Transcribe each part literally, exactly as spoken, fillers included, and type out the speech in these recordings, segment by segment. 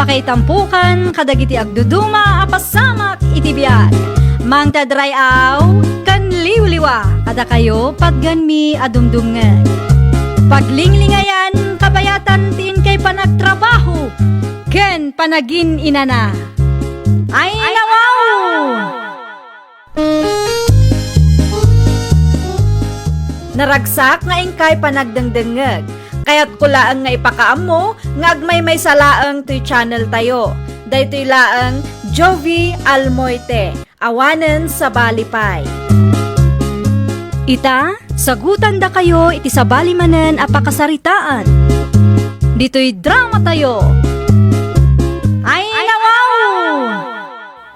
Pakaitampukan kadagiti agduduma a pasamak iti biag. Mangted ray-aw ken liwliwa kadakayo patgenmi a dumdumngeg. Paglinglingayan kabayatan ti inkay panagtrabaho ken panagin-inana. Ay, nawaw! Naragsak nga inkay panagdengdengngeg. Kayatko laeng nga ipakaammo nga agmaymaysa laeng toy channel tayo. Daytoy laeng Jovie Almoite, awanen sabali pay. Ita, sagutandakayo iti sabali manen a pakasaritaan. Ditoy drama tayo. Ay, nawaw!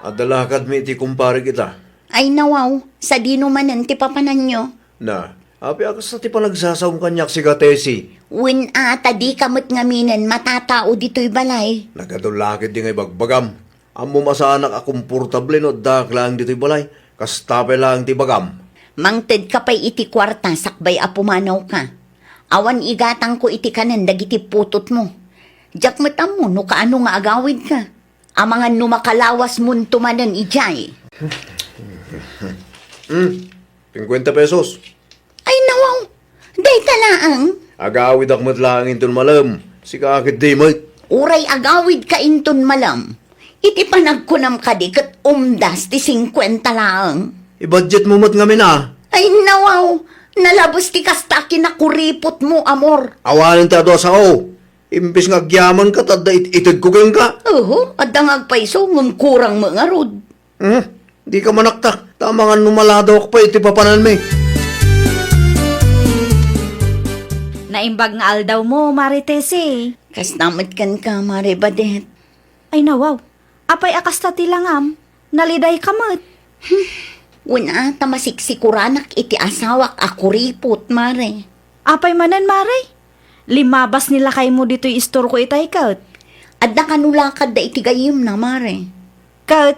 Adda lakadmi iti kumparek ita. Ay, nawaw, sadino manen ti papananyo? Na, apay a kasta ti panagsasaom kaniak, sika Tessie? Wen a, ta dika met ngaminen matatao ditoy balay. Nagadu la ketdi nga ibagbagam. Ammom a saanak a komportable no addaak laeng ditoy balay. Kasta pay laeng ti ibagam. Mangtedka pay iti kuarta sakbay a pumanawka. Awan igatangko iti kanen dagiti putotmo. Diak met ammo no kaano nga agawidka. Amangan no makalawasmonto manen idiay. Hmm, singkuenta pesos. Ay, nawaw, dayta laeng. Agawidak met laeng inton malem, sika ketdi met. Uray agawidka inton malem, iti panagkunam kadi ket umdas ti singkuenta laeng. I-budgetmo met ngamin a. Ay, nawaw, nalabes ti kasta a kinakuripotmo, amor. Awanen ti adu a sao. Imbes nga agyamanka, ta adda it-itedko kenka. Oho, adda nga agpayso, ngem kurang met ngarud. Hmm, dika manaktak, ta amangan no maladawak pay iti papananmi. Naimbag nga aldawmo, Mare Tessie. Kasta met kenka, Mare Badet. Ay, nawaw. Apay a kasta ti langam? Nalidayka met. Hmm. Wen a, ta masiksikoranak iti asawak a kuripot, Mare. Apay manen, Mare? Limmabas ni lakaymo ditoy istorko itay ket. Adda kano lakadda iti gayyemna, Mare. Ket,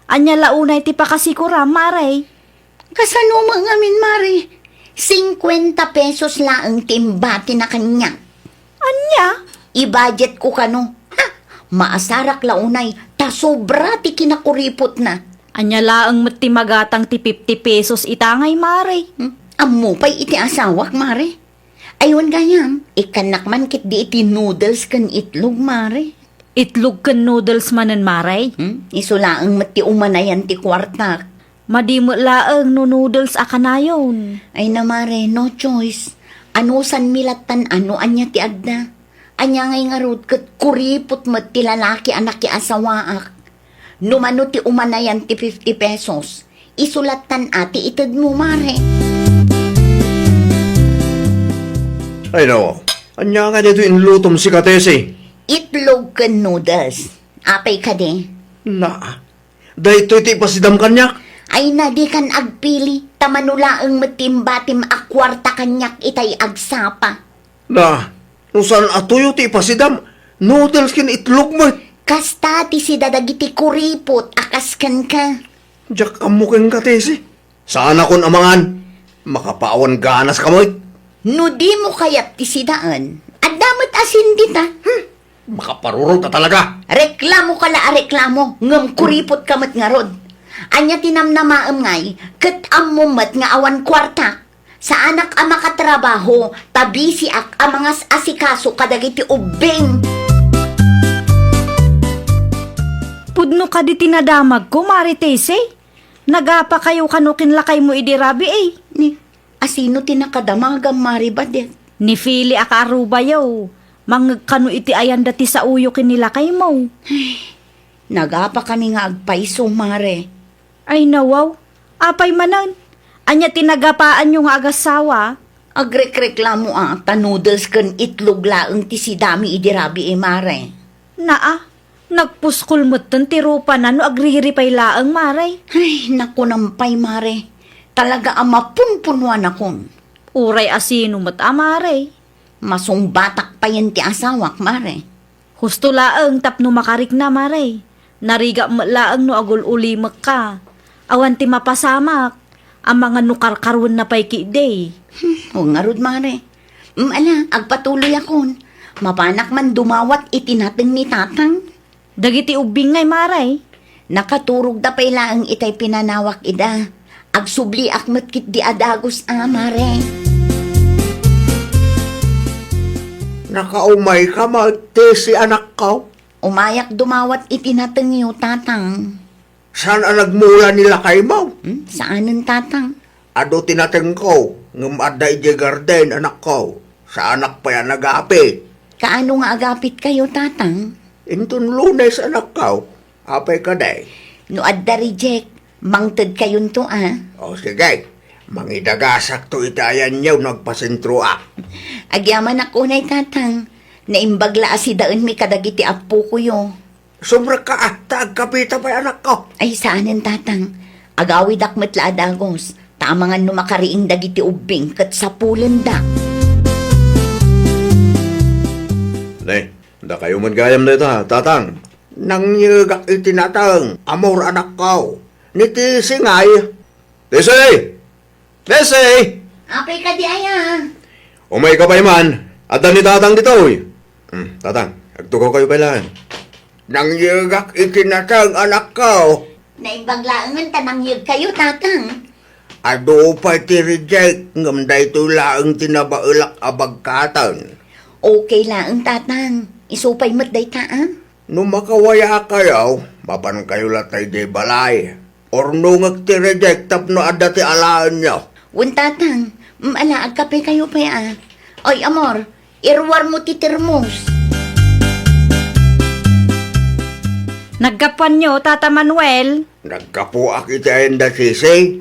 ania la unay ti pakasikoram, Mare? Kasano met ngamin, Mare? Singkuenta pesos laeng ti imbatina kaniak. Ania? I-budgetko kano. Ha! Maasarak la unay, ta sobra ti kinakuripotna. Ania laeng met ti magatang ti fifty pesos ita ngay, Mare? Hmm? Ammo pay iti asawak, Mare? Ay, wen gayam, ikkannak man ketdi iti noodles ken itlog, Mare. Itlog ken noodles manen, Mare? Hmm? Isu laeng met ti umanayan ti kuartak. Madi met laeng no noodles a kanayon. Ay na, Mare, no choice. Anusanmi lattan a no ania ti adda. Ania ngay ngarud ket kuripot met ti lalaki a nakiasawaak. No mano ti umanayan ti fifty pesos, isu lattan a ti itedmo, Mare. Ay, no. Ania nga daytoy inlutom, sika Tessie? Itlog ken noodles. Apay kadi? Na, daytoy ti ipasidam kaniak? Ay na, dikan agpili, ta mano laeng met ti imbatim a kuarta kaniak itay agsapa. Na, no saan a tuyo ti ipasidam, noodles ken itlog met. Kasta ti sida dagiti kuripot a kas kenka. Diak ammo kenka, Tessie. Saanakon a mangan. Makapaawan ganaska met. No dimo kayat ti sidaen, adda met asin dita. Hmm. Makaparurot a talaga. Reklamoka la a reklamo, ngem kuripotka met ngarud. Ania ti namnamaem ngay, ket ammom met nga awan kuarta? Saanak a makatrabaho, ta bisiak a mangas-asikaso kadagiti ubbing. Pudno kadi ti nadamagko, Mare Tessie? Nagapakayo kano ken lakaymo idi rabii? Ni, asino ti nakadamagam, Mare Badet? Ni Fili a kaarubayo. Mangngeg kano iti ayanda ti saoyo ken ni lakaymo. Nagapakami nga agpayso, Mare. Ay, nawaw. Apay manen? Ania ti nagapaanyo nga agassawa? Agrekreklamo a ta noodles ken itlog laeng ti sidami idi rabii, Mare. Naa, nagpuskol metten ti rupana no agriripay laeng, Mare. Ay, nakunam pay, Mare. Talaga a mapunpunuanakon. Uray asino met a, Mare. Masungbatak payen ti asawak, Mare. Husto laeng tapno makarikna, Mare. Narigak met laeng no agul-ulimekka. Awan ti mapasamak. Amangan no karkaruenna pay ketdi. Hmm, wen ngarud, Mare. Mm, ala, agpatuloyakon. Mapanak man dumawat iti nateng ni Tatang. Dagiti ubbing ngay, Mare? Nakaturogda pay laeng itay pinanawak ida. Agsubliak met ketdi a dagus a, Mare. Nakaumayka met, Tisi, anakko? Umayak dumawat iti natengyo, Tatang. Saan a nagmula ni lakaymo? Hmm, saanen, Tatang. Adu ti natengko, ngem adda idiay garden, anakko. Saanak pay a nagapit. Kaano nga agapitkayo, Tatang? Inton Lunes, anakko. Apay kadi? No adda reject, mangtedkayonto a. O, sige. Mangidagasakto iti ayanyo no agpasentroak. Agyamanak unay, Tatang. Naimbag la a sidaenmi kadagiti appokoyo. Sumrekka a, ta agkapita pay, anakko. Ay, saanen, Tatang. Agawidak met la a dagus, ta amangan no makariing dagiti ubbing ket sapulendak. Ne, dakayo met gayam dayta, Tatang. Nangyegak iti nateng, Amor, anakko. Ni Tisi ngay. Tisi! Tisi! Apay kadi aya? Umayka pay man. Adda ni Tatang ditoy. Hmm, Tatang, agtugawkayo pay laeng. Nangyegak iti nateng, anakko. Naimbag laengen ta nangyegkayo, Tatang. Adu pay ti reject, ngem daytoy laeng ti nabaelak a bagkaten. Okay laeng, Tatang. Isu pay met dayta a. No makawayakayo, mapankayo latta idiay balay. Urnongek ti reject tapno adda ti alaenyo. Wen, Tatang, mm, ala, agkapekayo pay a. Oy, Amor, iruarmo ti termos. Naggapuanyo, Tata Manuel? Naggapuak iti ayan da Sisi.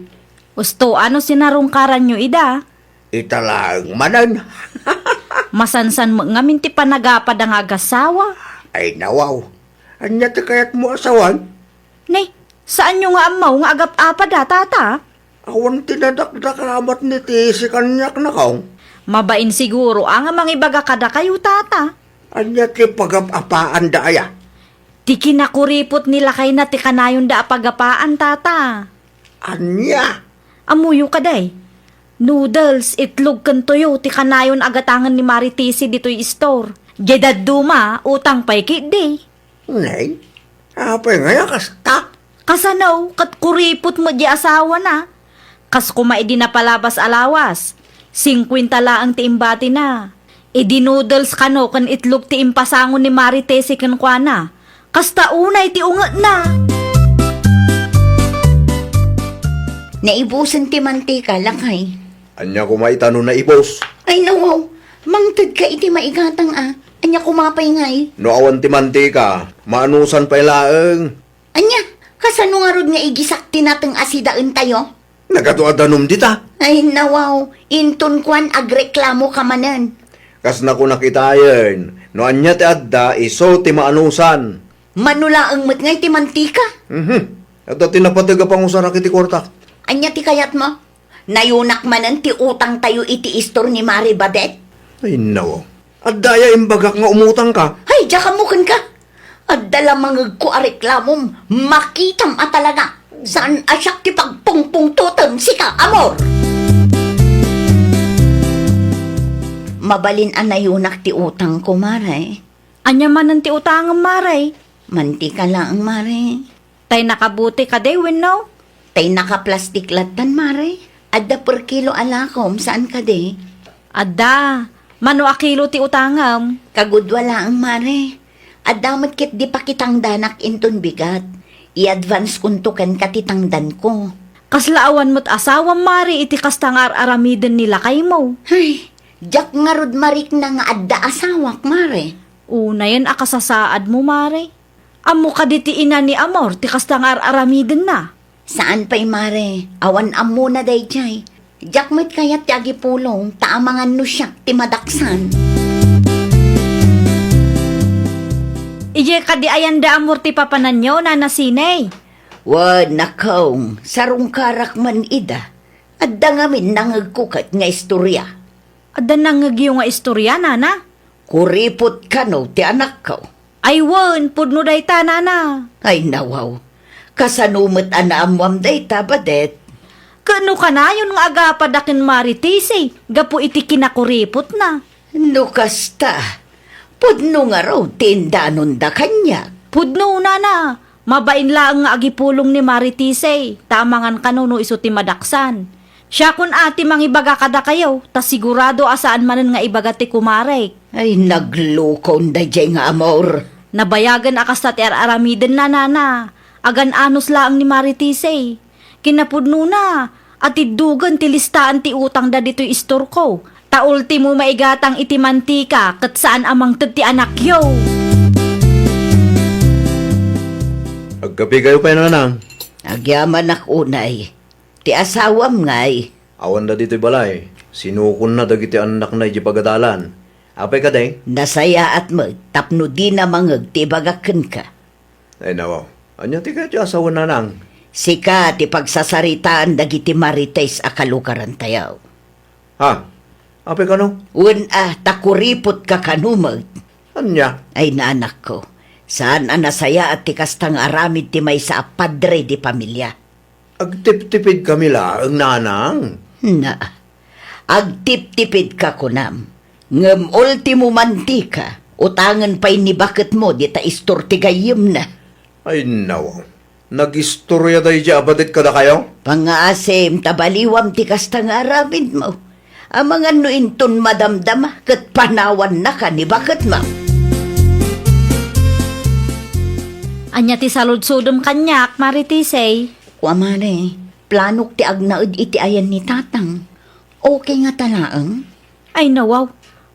Usto, ano sinarungkaranyo ida? Ita laeng manen. Masansan met ngamin ti panagapada nga agasawa. Ay, nawaw. Ania ti kayatmo a sawen? Ne, saanyo nga ammo nga agap-apada, Tata? Awan ti nadakdakamat ni Tisi kaniak, nakong. Mabain siguro a nga mangibaga kadakayo, Tata. Ania ti pagap-apaanda aya? Ti kinakuripot ni lakayna ti kanayonda a pagapaan, Tata. Ania? Ammoyo kadi? Noodles, itlog ken toyo ti kanayon a gatangen ni Mari Tisi ditoy istor. Diay dadduma, utang pay ketdi. Nay, apay ngay a kasta? Kasano, ket kuripot met diay asawana. Kas koma idi napalabas a lawas, singkuenta laeng ti imbatina. Idi noodles kano ken itlog ti impasango ni Mari Tesi kenkuana, kasta unay ti ungetna. Naibusen ti mantika, lakay. Ania koma ita no naibus? Ay, nawaw. Mangtedka iti maigatang a. Ania koma pay ngay? No awan ti mantika, maanusan pay laeng. Ania, kasano ngarud nga igisak ti nateng a sidaentayo? Nagadu a danum dita. Ay, nawaw, inton kuan agreklamo ka manen. Kas nakunak itayen, no ania ti adda, isu ti maanusan. Mano laeng met ngay ti mantika? Mhm. Adda ti napateg a pangusarak iti kuartak. Ania ti kayatmo? Nayunak manen ti utangtayo iti istor ni Mari Badet? Ay, nawaw. Adda aya imbagak nga umutangka? Ay, diak ammo kenka. Adda la mangegko a reklamom, makitam a talaga. Saan a siak ti pagpungpungtotem, sika, Amor? Mabalin a nayunak ti utangko, Mare. Ania manen ti utangem, Mare? Mantika laeng, Mare. Tay nakabote kadi wenno? Tay nakaplastik lattan, Mare. Adda per kilo a lakom, saan kadi? Adda. Mano a kilo ti utangem? Kagudua laeng, Mare. Adda met ketdi pakitangdanak inton bigat. I-advance konto kenka ti tangdanko. Kasla awan met asawam, Mare, iti kasta nga ar-aramiden ni lakaymo. Ay, diak ngarud marikna nga adda asawak, Mare. Unayen a kasasaadmo, Mare. Ammo kadi ti ina ni Amor ti kasta nga ar-aramidenna? Saan pay, Mare. Awan ammona daydiay. Diak met kayat ti agipulong, ta amangan no siak ti madaksan. Idiay kadi ayan da Amor ti papananyo, Nana Sinay? Wen, nakong, sarungkarak man ida. Adda ngamin nangegko ket nga istoria. Adda nangegyo nga istoria, Nana? Kuripot kano ti anakko. Ay wen, pudno dayta, Nana. Ay, nawaw. Kasano met a naammoam dayta, Badet? Ket no kanayon nga agapada ken Mari Tisi gapu iti kinakuripotna? No kasta, pudno ngarud ti indanonda kaniak. Pudno, nana, mabain laeng nga agipulong ni Mari Tisay, ta amangan kano no isu ti madaksan. Siakon a ti mangibaga kadakayo, ta sigurado a saan manen nga ibaga ti kumarek. Ay, naglukon daydiay nga amor. Nabayagen a kasta ti ar-aramiden, nana. Agan-anos laeng ni Mari Tisay. Kinapudnona, atiddogen ti listaan ti utangda ditoy istorko. Ta ultimo maigatang iti mantika ket saan a mangted ti anakyo. Agkapikayo pay, nanang? Agyamanak unay. Ti asawam ngay? Awanda ditoy balay. Sinukonna dagiti annakna idiay pagadalan. Apay kadi? Nasayaat met tapno dina mangngeg ti ibagak kenka. Ay, nawaw. Ania ti kayat ti asawen, nanang? Sika ti pagsasaritaan dagiti marites a kalugarantayo. Ha? Apay kano? Wen a, ta kuripotka kano met. Ania? Ay, nanakko, saan a nasayaat ti kasta nga aramid ti maysa a padre de pamilia. Agtiptipidkami laeng, nanang. Na, agtiptipidka kunam. Ngem ultimo mantika, utangen pay ni baketmo dita istor ti gayyemna. Ay, nawaw. Nagistoria daydiay a badet kadakayo? Pangngaasim ta baliwam ti kasta nga aramidmo. Amangan no inton madamdama ket panawannaka ni baketmo. Ania ti saludsodem kaniak, Mari Tisay? Kua, Mare, planok ti agnaed iti ayan ni Tatang. Okay ngata laeng? Ay, nawaw.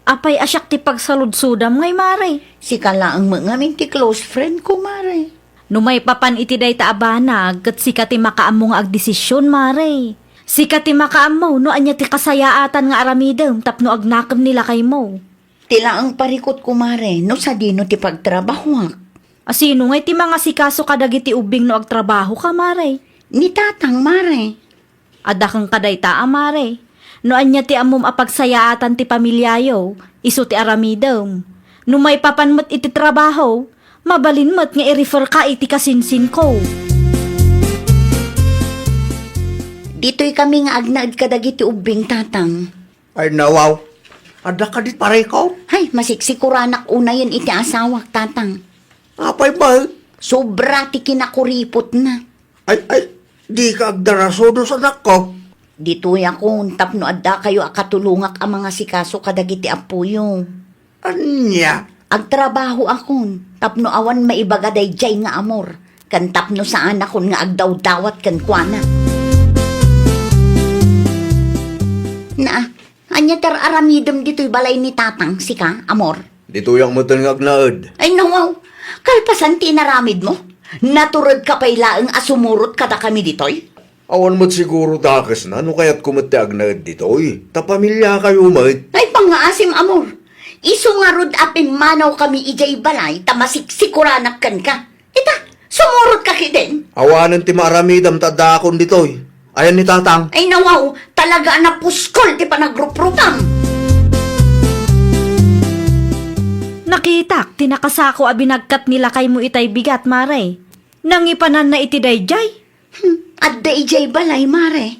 Apay a siak ti pagsaludsodam ngay, Mare? Sika laeng met ngamin ti close friend ko, Mare. No maipapan iti dayta a banag, ket sika ti makaammo nga agdesisyon, Mare. Sika ti makaammo no ania ti kasayaatan nga aramidem tapno agnakem ni lakaymo. Ti laeng parikutko, Mare, no sadino ti pagtrabahoak. A sino ngay ti mangasikaso kadagiti ubbing no agtrabahoka, Mare? Ni Tatang, Mare. Adda kenka dayta a, Mare. No ania ti ammom a pagsayaatan ti pamiliayo, isu ti aramidem. No maipapan met iti trabaho, mabalin met nga i-refer ka iti kasinsinko. Ditoy kami nga agnaed kadagiti ubbing, Tatang. Ay, nawaw. Adda kadi pareko? Ay, masiksikoranak unayen iti asawak, Tatang. Apay met? Sobra ti kinakuripotna. Ay, ay, dika agdarasudus, anakko. Ditoyakon tapno addakayo a katulongak a mangasikaso kadagiti appoyo. Ania? Agtrabahoakon tapno awan maibaga daydiay nga amor, ken tapno saanakon nga agdawdawat kenkuana. Naa, ania ti ar-aramidem ditoy balay ni Tatang, sika, amor? Ditoyak metten nga agnaed. Ay, nawaw. Kalpasan ti inaramidmo, naturedka pay laeng a sumurot kadakami ditoy? Awan met siguro dakesna no kayatko met ti agnaed ditoy, ta pamiliakayo met. Ay, pangngaasim, amor. Isu ngarud a pimmanawkami idiay balay ta masiksikoranak kenka. Ita, sumurotka ketdin. Awanen ti maaramidam ta addaakon ditoy. Ayan ni Tatang. Ay, nawaw, talaga a napuskol ti panagruprupam. Nakitak ti nakasako a binagkat ni lakaymo itay bigat, Mare. Nangipananna iti daydiay? Hmm, adda idiay balay, Mare.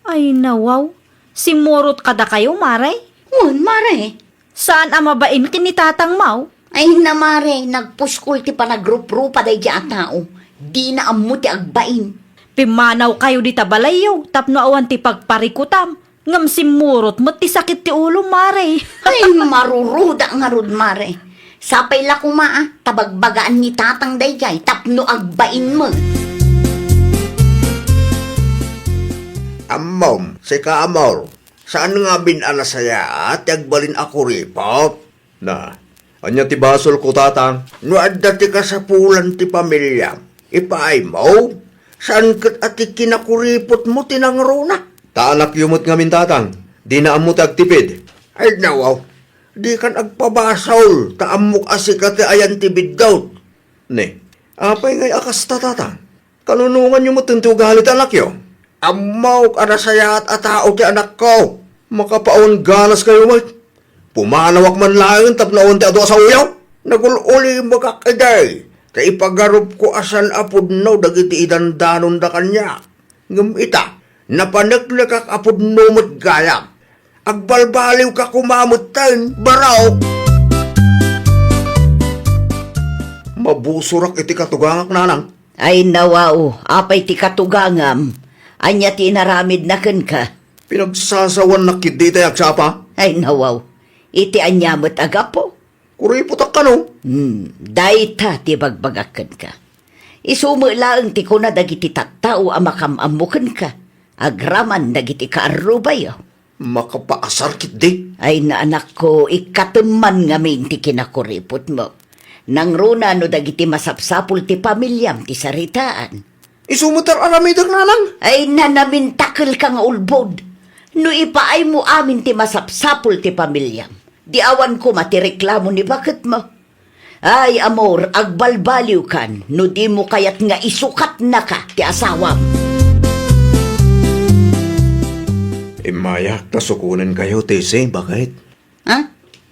Ay, nawaw. Simmurot kadakayo, Mare? Wen, Mare. Saan a mabain ken ni Tatang, maw? Ay na, Mare, nagpuskol ti panagruprupa daydiay a tao. Dina ammo ti agbain. Pimmanawkayo dita balayyo tapno awan ti pagparikutam. Ngem simmurot met ti sakit ti ulom, Mare. Ay, maruruda ngarud, Mare. Sapay la koma, a, ta bagbagaan ni Tatang daydiay tapno agbain met. Ammom, sika, amor, saan ngamin a nasayaat ti agbalin a kuripot? Na, ania ti basolko, Tatang? No adda ti kasapulan ti pamiliam, ipaaymo. Saan ket a ti kinakuripotmo ti nangruna? Ta anakyo met ngamin, Tatang. Dina ammo ti agtipid. Ay, nawaw. Dikan agpabasol, ta ammok a sika ti ayan ti biddut. Ne, apay ngay a kasta, Tatang? Kanunonganyo met ti ugali ti anakyo? Ammok a nasayaat a tao ti anakko. Makapaon ganaskayo met. Pumanawak man laeng tapno awan ti adu a saoyo. Nagul-ulimekak idi, ta ipagarupko a saan a pudno dagiti idandanonda kaniak. Ngem ita, napaneklekak a pudno met gayam. Agbalbaliwka koma metten, barok! Mabusorak iti katugangak, nanang. Ay, nawaw, apay ti katugangam? Ania ti inaramidna kenka? Pinagsasawannak ketdi itay agsapa. Ay, nawaw, iti ania met a gapu? Kuripotak kano. Hmm, dayta ti bagbagak kenka. Isu met laeng ti kuna dagiti tattao a makam-ammo kenka, agraman dagiti kaarrubayo. Makapaasar ketdi. Ay, naanakko, ikkatemman ngamin ti kinakuripotmo. Nangruna no dagiti masapsapul ti pamiliam ti saritaan. Isu met ar-aramidek, nanang. Ay, nanamintakelka nga ulbod. No ipaaymo amin ti masapsapul ti pamiliam, di awan koma ti reklamo ni baketmo. Ay, amor, agbalbaliwkan no dimo kayat nga isukatnaka ti asawam. Immayak ta sukonenkayo, Tessy, baket. Ha?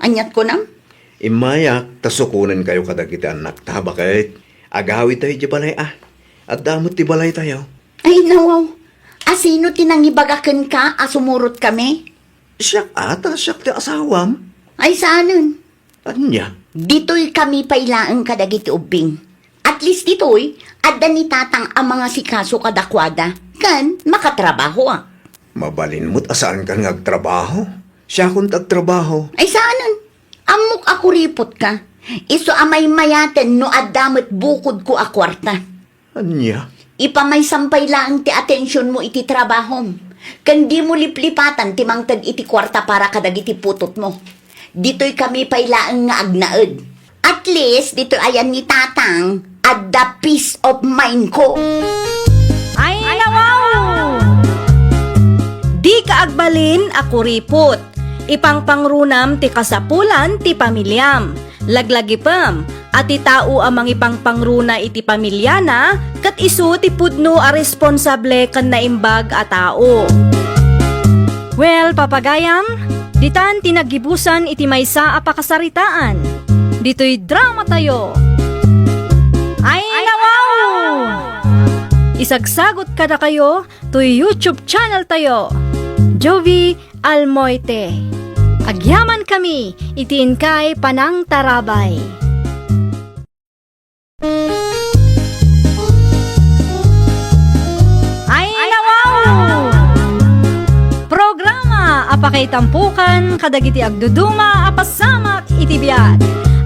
Aniat kunam? Immayak ta sukonenkayo kadagiti annakta, baket. Agawidtayo idiay balay a. Adda met ti balaytayo. Ay, nawaw. A, sino ti nangibaga kenka a sumurotkami? Siak a, ta siak ti asawam. Ay, saanen? Ania? Ditoykami pay laeng kadagiti ubbing. At least ditoy, adda ni Tatang a mangasikaso kadakuada, ken makatrabahoak. Mabalin met a saankan nga agtrabaho. Siakon ti agtrabaho. Ay, saanen? Ammok a kuripotka. Isu a maymayaten no adda met bukodko a kuarta. Ania? Ipamaysam pay laeng ti atensionmo iti trabahom, ken dimo liplipatan ti mangted iti kuarta para kadagiti putotmo. Ditoykami pay laeng nga agnaed. At least, ditoy ayan ni Tatang, adda peace of mind ko. Ay, nawaw! Dika agbalin a kuripot. Ipangpangrunam ti kasapulan ti pamiliam. Laglagipem a ti tao a mangipangpangruna iti pamiliana ket isu ti pudno a responsable ken naimbag a tao. Well, papagayam, ditan ti naggibusan iti maysa a pakasaritaan. Ditoy dramatayo. Ay, nawaw! Isagsagot kadakayo toy YouTube channel tayo, Jovie Almoite. Agyamankami iti inkay panangtarabay. Ay, nawaw! Programa a pakaitampokan kadagiti agduduma a pasamak iti biag.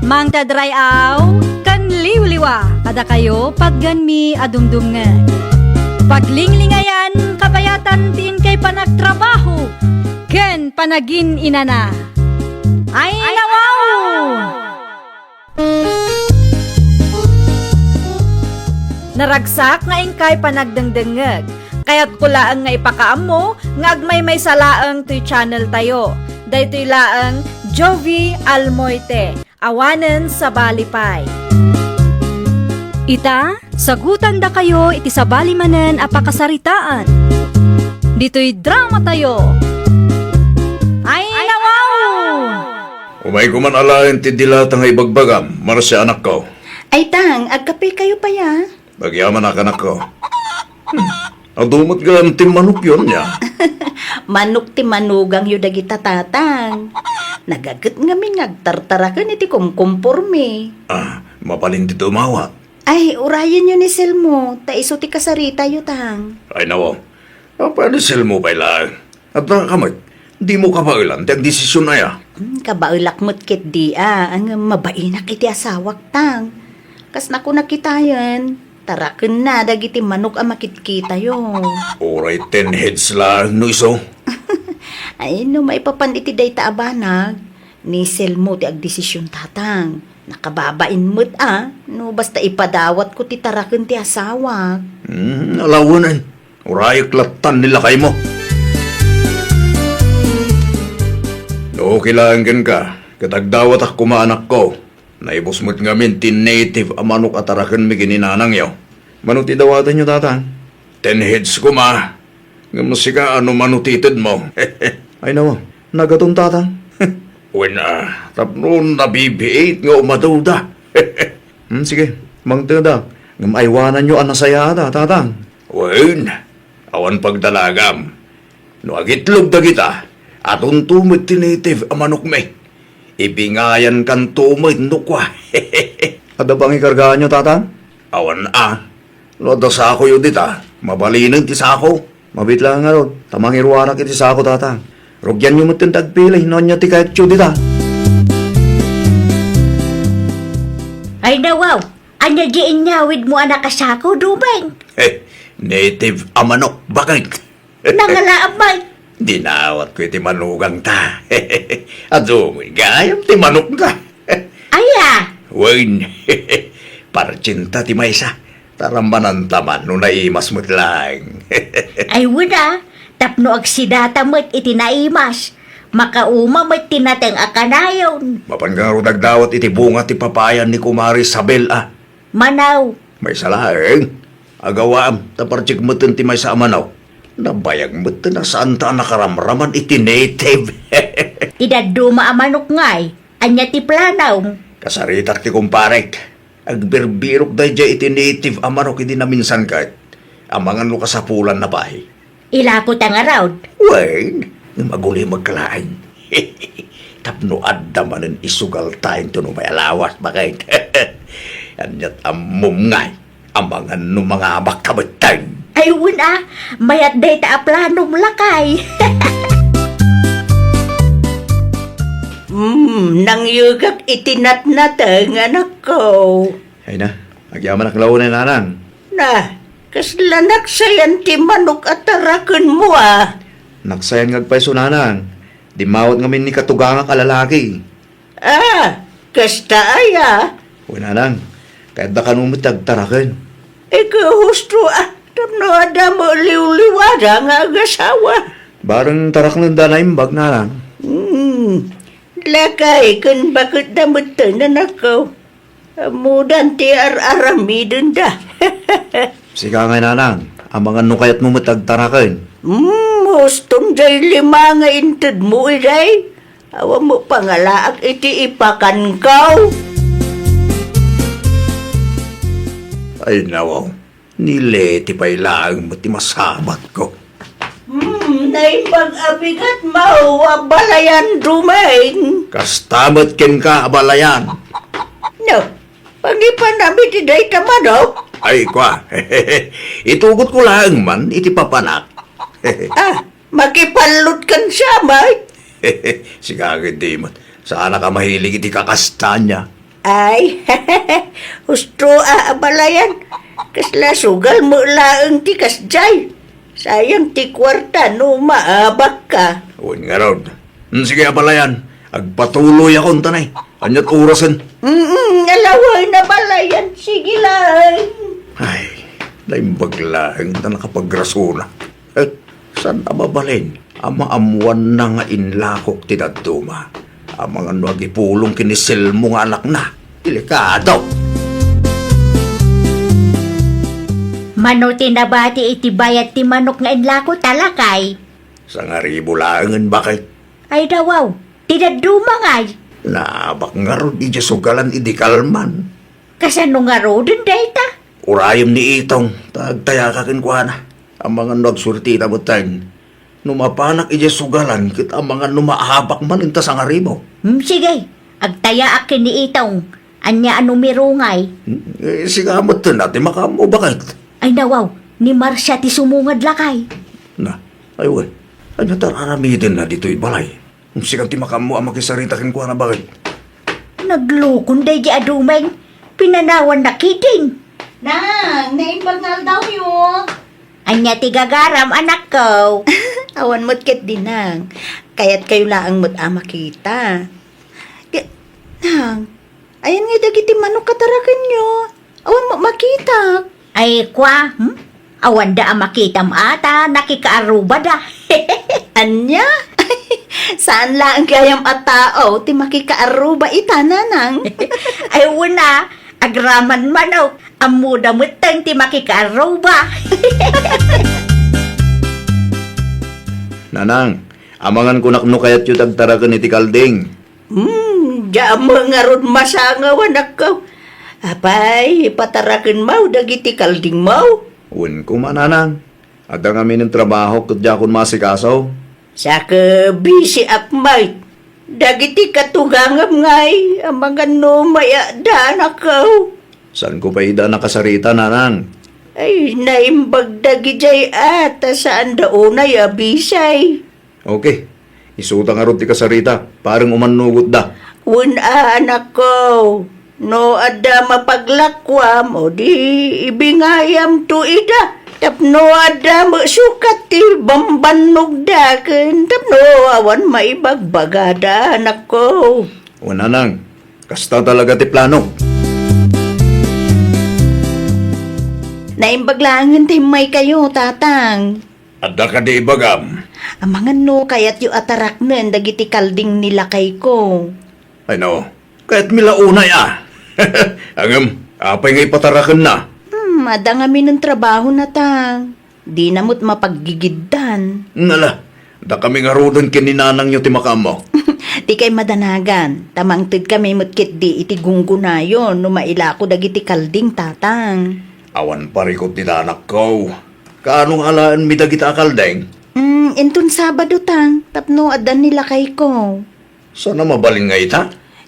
Mangted ray-aw ken liwliwa kadakayo patgenmi a dumdumngeg. Paglinglingayan kabayatan ti inkay panagtrabaho ken panagin-inana. Ay, nawaw! Naragsak nga inkay panagdengdengngeg. Kayatko laeng nga ipakaammo nga agmaymaysa laeng toy channel tayo. Daytoy laeng Jovie Almoite. Awanen sabali pay. Ita, sagutandakayo iti sabali manen a pakasaritaan. Ditoy dramatayo. Ay, nawaw! Umayko man alaen ti dilata nga ibagbagam, Marcia, anakko. Ay, Tang, agkapekayo pay a. Agyamanak, anakko. Hmm. Adu met gayam ti manokyo ania? Manok ti manugangyo dagita, Tatang. Nagaget ngamin nga agtartaraken iti kumkumpormi. Ah, mabalin ti dumawat. Ay, urayenyo ni Selmo, ta isu ti kasaritayo, Tang. Ay, nawaw. Apay ni Selmo pay laeng? Adda ka met, dimo kabaelan ti agdesision aya? Hmm, kabaelak met ketdi a, ngem mabainak iti asawak, Tang. Kas nakunak itayen, tarakenna dagiti manok a makitkitayo. Uray ten heads laeng no isu. Ay, no maipapan iti dayta a banag, ni Selmo ti agdesision, Tatang. Nakababain met a, no basta ipadawatko ti taraken ti asawak. Hmm, alawenen. Urayek lattan ni lakaymo. No okay laeng kenka, ket agdawatak koma, anakko. Naibus met ngamin ti native a manok a tarakenmi ken ni nanangyo. Mano ti dawatenyo, Tatang? Ten heads koma. Ngem sika, ano mano ti itedmo? Ay, nawa, nagaton, Tatang. Wen, ah, tapno nabibiit nga umaduda. Hmm, sige, mangteda. Ngem aywananyo a nasayaat, Tatang. Wen, awan pagdalagam. No agitlog dagita, adunto met ti native a manokmi. Ibingayankanto met no kua. Adda pangikargaanyo, Tatang? Awan a. No adda sakoyo dita, mabalinen ti sako. Mabiit laeng ngarud, ta mangiruarak iti sako, Tatang. Rugianyo metten ti agpili no ania ti kayatyo dita. Ay, nawaw! Ania di inyawidmo a nakasako, Dumeng? Eh, native a manok, bakit? Nangalaam, Mike. Dinawatko iti manugangta. Adu, gayam ti manokta. Aya? Wen, partinta ti maysa. Tarambananta man no naimas met laeng. Ay, wen a, tapno agsidata met iti naimas. Makauma met ti nateng a kanayon. Mapan ngarud agdawat iti bunga ti papaya ni Kumare Isabel a. Manaw. Maysa laeng. Agawaam, ta partik metten ti maysa a manaw. Nabayag metten a saanta a nakaramraman iti native. Ti dadduma a manok ngay, ania ti planom? Kasaritak ti kumparek. Agbirbirok daydiay iti native a manok idi naminsan ket. Amangan no kasapulanna pay. Ilako ta ngarud. Wen, ngem agulimekka laeng. Tapno adda manen isugalta inton umay a lawas, bakit? Aniat ammom ngay, amangan no mangabakka metten. Ay, wen a, mayat dayta a planom, lakay. Hmm, nangyegak iti natnateng, anakko. Ay na, agyamanak laeng, nanang. Na, kasla naksayan ti manok a tarakenmo a? Naksayan nga agpayso, nanang. Dimmawat ngamin ni katugangak a lalaki. Ah, kasta aya? Wen, nanang, kayatda kano met ti agtaraken. Ikaw, husto a, tapno adda met liwliwada nga agasawa. Bareng taraknenda naimbag, nanang. Hmm, lakay, ken baketda metten, anakko. Ammodan ti ar-aramidenda. Sika ngay, nanang, amangan no kayatmo met agtaraken. Hmm, huston jay lima nga intedmo iday. Awan mo pangalaak iti ipakankaw. Ay, nawaw. Ni Leti pay laeng met ti masabatko. Hmm, naimbag a bigat, mao, abalayan, Dumeng. Kasta met kenka, abalayan. No, pangipanam iti dayta manok? Ay, kua. Itugotko laeng man iti papanak. Ah, makipallot kan siya, Mike. Sika ket di met. Saanak a mahilig iti kakastana. Ay, husto a abalayan. Kasla sugal mo laeng ti kasjay. Sayang ti kuarta no maabakka. Wen ngarud. Hmm, sige, abalayan. Agpatuloyakon, tanay. Aniat orasen? Mm, alawen, abalayan. Sige laeng. Ay, naimbag laeng ta nakapagrasona. Eh, saan a mabalin a maammoanna nga inlakok ti dadduma? Amangan no agipulong ken ni Selmo nga anakna. Delikado! Mano ti nabati iti bayad ti manok nga inlako ta, lakay? Sangaribu laengen, bakit? Ay, dawaw, ti dadduma ngay. Naabak ngarud idiay sugalan idi kalman. Kasano ngaruden dayta? Urayem ni Itong, ta agtayaka kenkuana. Amangan no agsuertita metten. No mapanak idiay sugalan, ket amangan no maabak man inta sangaribu. Hmm, sige. Agtayaak ken ni Itong. Ania a numero ngay? Hmm, eh, sika metten a ti makaammo, bakit? Ay, nawaw, ni Marcia ti sumungad, lakay. Na, ay, wen. Ania ti ar-aramidenna ditoy balay? Sika ti makaammo a makisarita kenkuana, bakit? Naglukon daydi a dumeng. Pinanawanna ketdin. Nang, naimbag nga aldawyo. Ania ti gagaram, anakko? Awan met ketdi, Nang. Kayatkayo laeng met a makita. Di, Nang, ayan ngay dagiti manok a tarakenyo? Awan met makitak. Ay, kua, hmm? Awanda a makitam a ta nakikaarrubada. Ania? Saan laeng gayam a tao ti makikaarruba ita, Nanang? Ay, wen a, agraman manok, ammoda metten ti makikaarruba. Nanang, amangan kunak no kayatyo ti agtaraken iti kalding. Hmm, diak ammo ngarud masangaw, anakko. Apay, patarakenmo dagiti kaldingmo? Wen koma, Nanang. Adda ngamin trabahok ket diakon maasikaso. Saka busy ak met. Dagiti katugangam ngay, amangan no mayada, anakko. Saanko pay ida a nakasarita, nanang? Ay, naimbag dagidiay a, ta saanda unay a bisay. Okay. Isuta ngarud ti kasarita, pareng umannugotda. Wen a, anakko. No adda mapaglakuam, o di ibingayamto ida. Tapno adda met sukat ti bambannogda ken tapno awan maibagbagada, anakko. O nanang, kasta talaga ti plano. Naimbag laengen ti immaykayo, tatang. Adda kadi ibagam? Amangan no kayatyo a taraknen dagiti kalding ni lakayko. Ay no, kayatmi la unay a. Ngem, apay nga ipatarakenna? Hmm, adda ngamin a trabahona, tatang. Dina met mapaggigiddan. Nala, dakami ngaruden ken ni nanangyo ti makaammo. Dikay madanagan, ta mangtedkami met ketdi iti gunggonayon no mailako dagiti kalding, tatang. Awan parikut dita, anakko. Kaano nga alaenmi dagita a kalding? Mm, inton Sabado, tang, tapno addan ni lakayko. Saan a mabalin nga ita?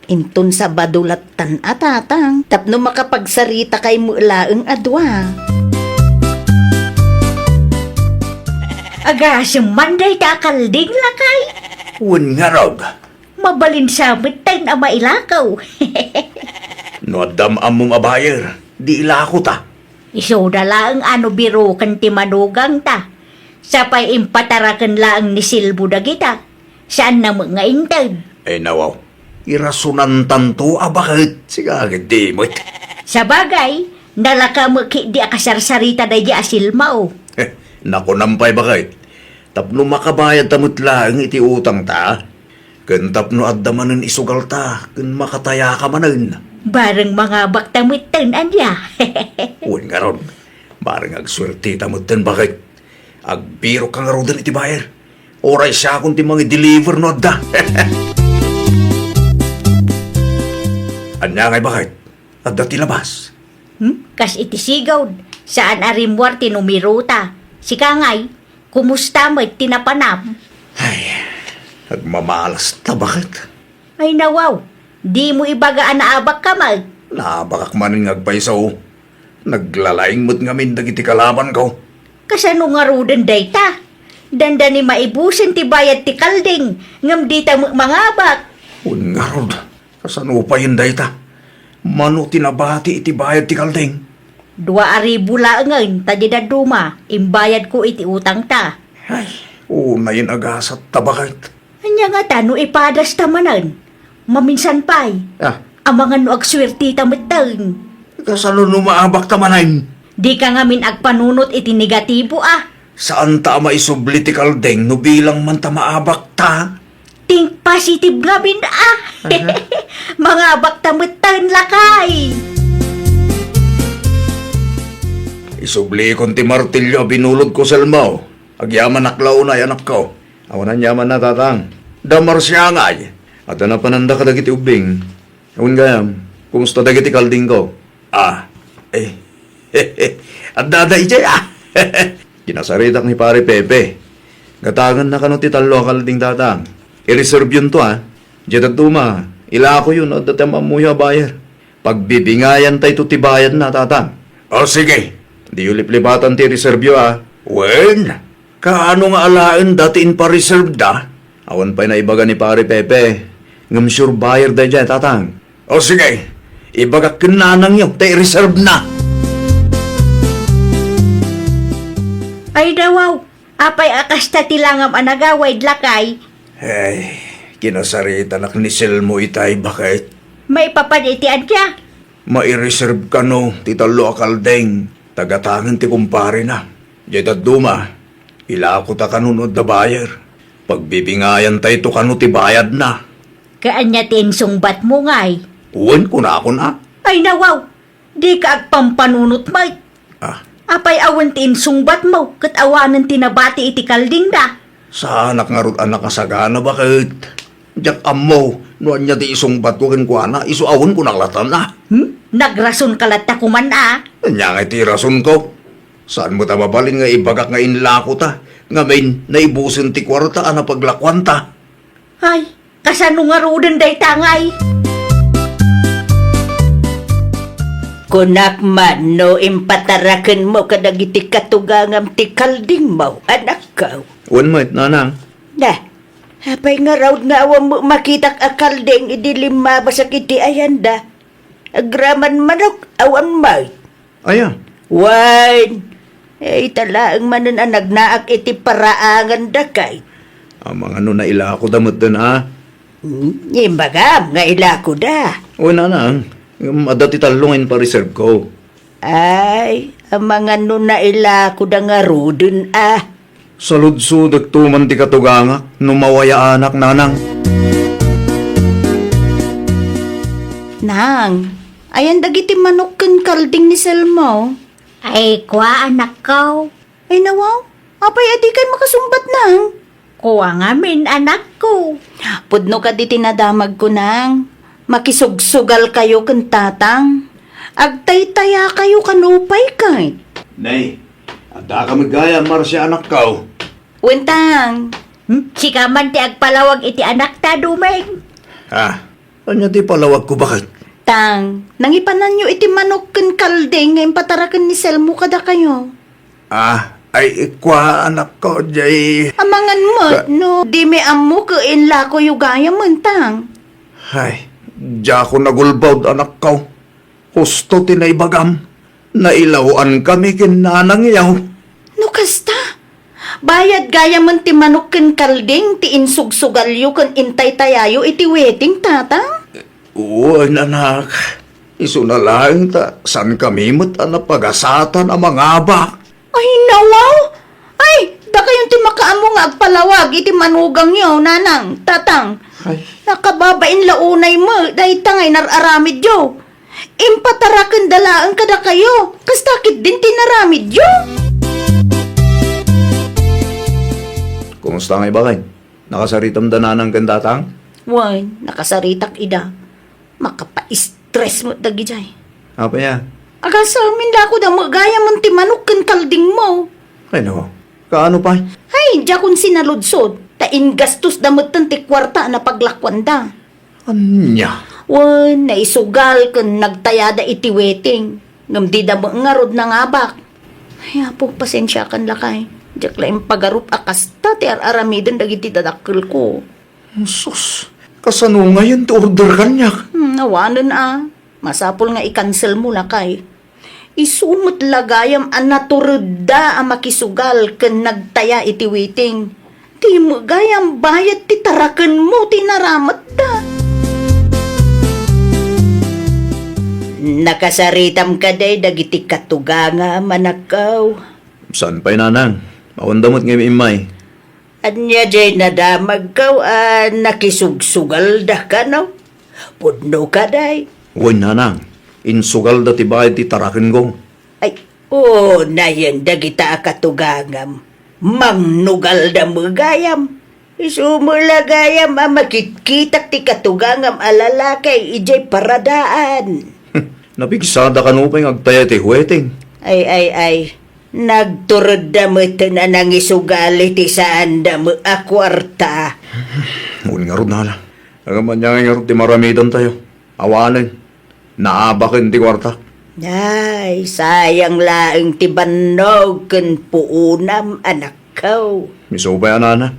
Inton Sabado lattan a, tatang, tapno makapagsaritakay met laeng a dua. Agasem man dayta a kalding, lakay. Wen ngarud. Mabalin sa metten a mailako. No adda ammom a buyer, di ilakota. Isuda laeng a no biroken ti manugangta. Sapay impataraken laeng ni Silbo dagita. Saanna met nga inted. Ay nawaw, irasonantanto a baket, sika ket di met. Sabagay, nalaka met ketdi a kasarsarita daydi a Silma, o. Nakunam pay baket, tapno makabayadta met laeng iti utangta, ken tapno adda manen isugalta ken makatayaka manen. Bareng mangabakta metten, ania? Wen ngarud, bareng agsuerteta metten, baket. Agbirokka ngaruden iti buyer. Uray siakon ti mangi-deliver no adda. Ania ngay, baket? Adda ti labas? Hmm? Kas iti sigud, saan a rimmuar ti numerota. Sika ngay, kumusta met ti napanam? Ay, agmamalasta, baket. Ay nawaw, dimo ibaga a naabakka met. Naabakak manen nga agpayso. Naglalaing met ngamin dagiti kalabanko. Kasano ngaruden dayta? Dandani maibusen ti bayad ti kalding, ngem dita met mangabak. Wen ngarud, kasano payen dayta? Mano ti nabati iti bayad ti kalding? Dua a ribu laengen ta di dadduma, imbayadko iti utangta. Ay, unayen a gasat ta, baket. Ania ngata no ipadasta manen? Maminsan pay. Ah. Amangan no agsuerteta metten. Kasano no maabakta manen? Dika ngamin agpanunot iti negatibo a. Saanta a maisubli ti kalding no bilang man ta maabakta. Think positive ngamin a. Aha. Mangabakta metten, lakay. Isublikon ti martilyo a binulodko, Selmo. Agyamanak la unay, anakko. Awan aniamanna, tatang. Da marsiangay. Adda napananda kadagiti ubbing. Awan gayam, kumusta dagiti kaldingko? Ah, eh, adda-adda idiay, ah. Kinasaritak ni Pare Pepe. Gatangenna kano ti tallo a kalding, tatang. I-reserve yonto, ah. Diay dadduma, ilakoyo no adda ti am-ammoyo a buyer. Pagbibingayantayto ti bayadna, tatang. O, sige. Diyo liplipatan ti reservyo, a. Wen, kaano nga alaen dayta ti inpareserveda? Awan pay naibaga ni Pare Pepe. Ngem sure buyer daydiay, tatang. O, sige. Ibagak ken nanangyo ta ireservena. Ay, dawaw. Apay a kasta ti langam a nagawid, lakay? Ay, kinasaritanak ni Selmo itay, baket. Maipapan iti ania? Maireserve kano ti tallo a kalding, ta gatangen ti kumparena. Diay dadduma, ilakota kano no adda buyer. Pagbibingayantayto kano ti bayadna. Kaanya ti insungbatmo, ngay? Wen, kunakon a. Ay, nawaw! Dika agpampanunot met. Ah. Apay a wen ti insungbatmo ket awanen ti nabati iti kaldingda? Saanak ngarud a nakasagana, baket. Diak ammo no ania ti isungbatko kenkuana, isu a wen kunak lattan a. Hmm? Nagrasonka latta koman a. Ania ngay ti irasonko? Saan met a mabalin nga ibagak nga inlakota, ngamin naibusen ti kuarta a napaglakuanta? Ay, Kasano ngaruden dayta ngay? Kunak man no impatarakenmo kadagiti katugangam ti kaldingmo, anakko. Wen met, nanang. Da, apay ngarud nga awan makitak a kalding idi limmabasak iti ayanda? Agraman manok, awan met. Aya? Wen, ita laeng manen a nagnaak iti paraangan dakay. Amangan no nailakoda metten a. Hmm, imbagam nga ilakoda. Wen, nanang, ngem adda ti tallo nga inpareserveko. Ay, amangan no nailakoda ngaruden a. Saludsodekto man ti katugangak no mawayaanak, nanang. Nang, ayan dagiti manok ken kalding ni Selmo? Ay, kua, anakko. Ay, nawaw, apay a dikay makasungbat, Nang? Kua ngamin, anakko. Pudno kadi ti nadamagko, Nang. Makisugsugalkayo ken Tatang. Agtaytayakayo kano pay ket. Nay, adda ka met gayam, Marcia, anakko. Wen, Tang. Hmm? Sika man ti agpalawag iti anakta, Dumeng. Ah, ania ti palawagko, baket? Tang, nangipananyo iti manok ken kalding nga impataraken ni Selmo kadakayo. Ah, ay, kua, anakko, jay. Amangan met, ka- no, dimi ammo ket inlakoyo gayamen, Tang. Ay, diakon nagulbod, anakko. Husto ti naibagam. Nailaw-ankami ken nanangyo. No kasta, bayad gayamen ti manok ken kalding ti insugsugalyo ken intaytayayo iti wedding, Tatang? Wen, anak. Isuna laeng ta saankami met a napagasatan a mangabak. Ay, nawaw! Ay, dakayon ti makaammo nga agpalawag iti manugangyo, Nanang, Tatang. Ay. Nakababain la unay met dayta nga inar-aramidyo. Impatarakenda laeng kadakayo, kasta ketdin ti inaramidyo. Kumusta ngay, baket? Nakasaritam da nanang ken tatang? Wen, nakasaritak ida. Makapa-stress met dagidiay. Apay a? Agasamin la a kuda met gayamen ti manok ken kaldingmo. Ay, nako. Kaano pay? Ay, diakon sinaludsod, ta ingastos da metten ti kuarta a napaglakuanda. Ania? Wen, naisugal ken nagtayada iti wedding. Ngem dida met ngarud nangabak. Ay, Apo, pasensiakan lakay. Diak la impagarup a kasta ti ar-aramiden dagiti dadakkelko. Sus, kasano ngayen ti order kaniak? Hmm, awanen a. Masapul nga i-cancel mo lakay. Isu met la gayam a naturedda a makisugal ken nagtaya iti wedding. Di met gayam bayad ti tarakenmo ti inaramidda. Nakasaritam kadi dagiti katugangam, anakko? Saan pay, nanang. Awanda met nga immay. Ania diay nadamagko a nakisugsugalda kano? Pudno kadi? Wen, nanang, insugalda ti bayad ti tarakenko. Ay, unayen dagita a katugangam. Mangnugalda met gayam. Isu met la gayam a makitkitak ti katugangam a lalaki idiay paradaan. Napigsada kano pay nga agtaya ti wedding? Ay, ay, ay. Nagturedda metten a nangisugal iti saanda met a kuarta. Wen ngarud, nana. Ngem ania ngay ngarud ti maramidantayo? Awanen. Naabaken ti kuarta. Ay, sayang laeng ti bannog ken puonam, anakko. Isu pay a, nana.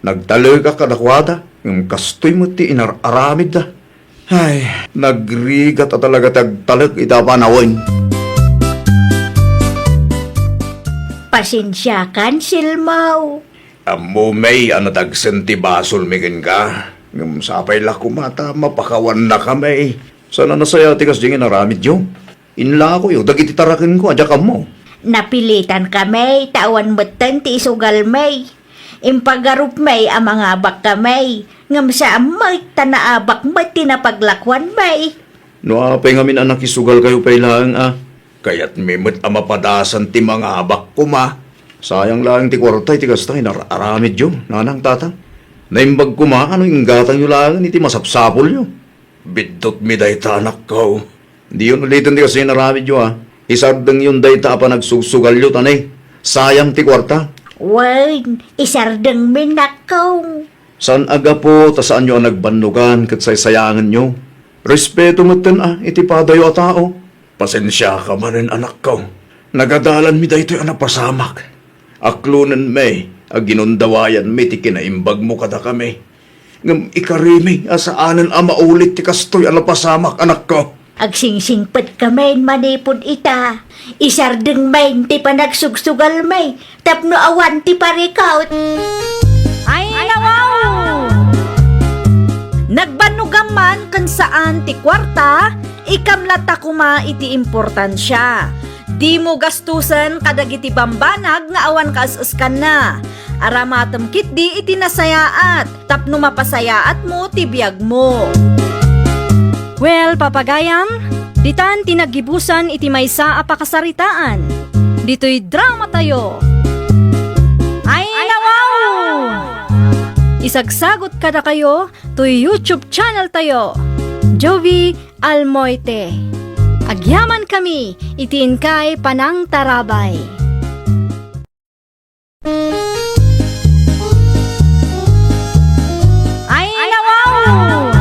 Nagtalekak kadakuada, ngem kastoy met ti inar-aramidda. Ay, nagrigat a talaga ti agtalek ita a panawen. Pasensiakan, Silmaw. Ammom a nadagsen ti basolmi kenka, ngem sapay la koma ta mapakawannakami. Saan a nasayaat ti kasdiay nga inaramidyo? Inlakoyo dagiti tarakenko a diak ammo. Napilitankami ta awan metten ti isugalmi. Impagarupmi a mangabakkami, ngem saan met ta naabak met ti napaglakuanmi. No apay ngamin a nakisugalkayo pay laeng a, kayatmi met a mapadasan ti mangabak koma. Sayang laeng ti kuarta iti kasta nga inar-aramidyo, nanang, tatang. Naimbag koma a no inggatangyo laeng iti masapsapulyo. Biddutmi dayta, anakko. Diyon uliten ti kasta inaramidyo, a. Isardengyon dayta a panagsugsugalyo, ta ne, sayang ti kuarta. Wen, isardengmi, nakko. Saan a gapu ta saanyo a nagbannogan ket saysayangenyo. Respeto metten a iti padayo a tao. Pasensiaka manen, anakko. Nagadalanmi daytoy a napasamak. Aklonenmi a ginundawayanmi ti kinaimbagmo kadakami. Ngem ikarimi a saanen a maulit ti kastoy a napasamak, anakko. Agsingsingpetka manen manipud ita. Isardengmi ti panagsugsugalmi tapno awan ti parikut. Ay, nawaw! Nagbannogam man ken saan ti kuarta, ikam latta koma iti importansia. Dimo gastusen kadagiti bambanag nga awan kaes-eskanna. Aramatem ketdi iti nasayaat tapno mapasayaatmo ti biagmo. Well, papagayam, ditan ti naggibusan iti maysa a pakasaritaan. Ditoy dramatayo. Ay, nawaw! Isagsagot kadakayo toy YouTube channel tayo, Jovi Almoite. Agyamankami iti inkay panangtarabay. Ay, nawaw!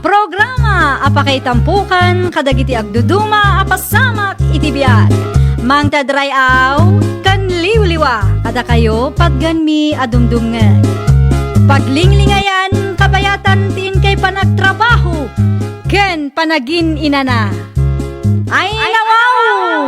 Programa a pakaitampokan kadagiti agduduma a pasamak iti biag. Mangted ray-aw ken liwliwa kadakayo patgenmi a dumdumngeg. Paglinglingayan, kabayatan ti inkay panagtrabaho ken panagin-inana. Ay, nawaw!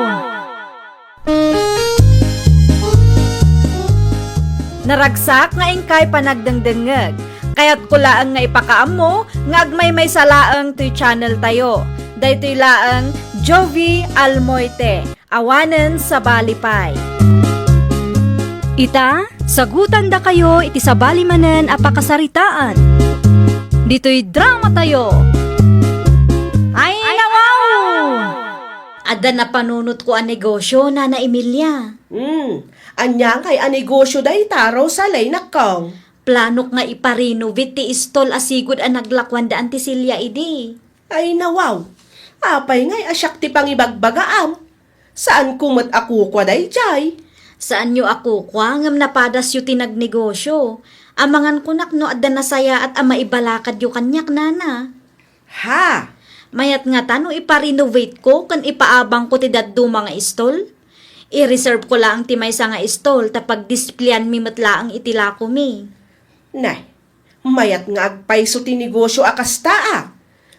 Naragsak nga inkay panagdengdengngeg. Kayatko laeng nga ipakaammo nga agmaymaysa laeng toy channel tayo. Daytoy laeng Jovi Almoite, awanen sabali pay. Ita, sagutandakayo iti sabali manen a pakasaritaan. Ditoy dramatayo. Ay, nawaw! Adda napanunotko a negosio, Nana Emilia. Hmm, ania ngay a negosio dayta, Rosalie, nakkong? Planok nga ipa-renovate ti istol a sigud a naglakuan da Auntie Celia idi. Ay, nawaw. Apay ngay a siak ti pangibagbagaam? Saanko met a kukua daydiay. Saanyo a kukua ngem napadasyo ti nagnegosio. Amangan kunak no adda nasayaat a maibalakadyo kaniak, Nana. Ha? Mayat ngata no ipa-renovate ko ken ipaabangko ti dadduma nga istol? I-reserve ko laeng ti maysa nga istol ta pagdispleyanmi met laeng iti lakomi. Nay, mayat nga agpayso ti negosio a kasta a.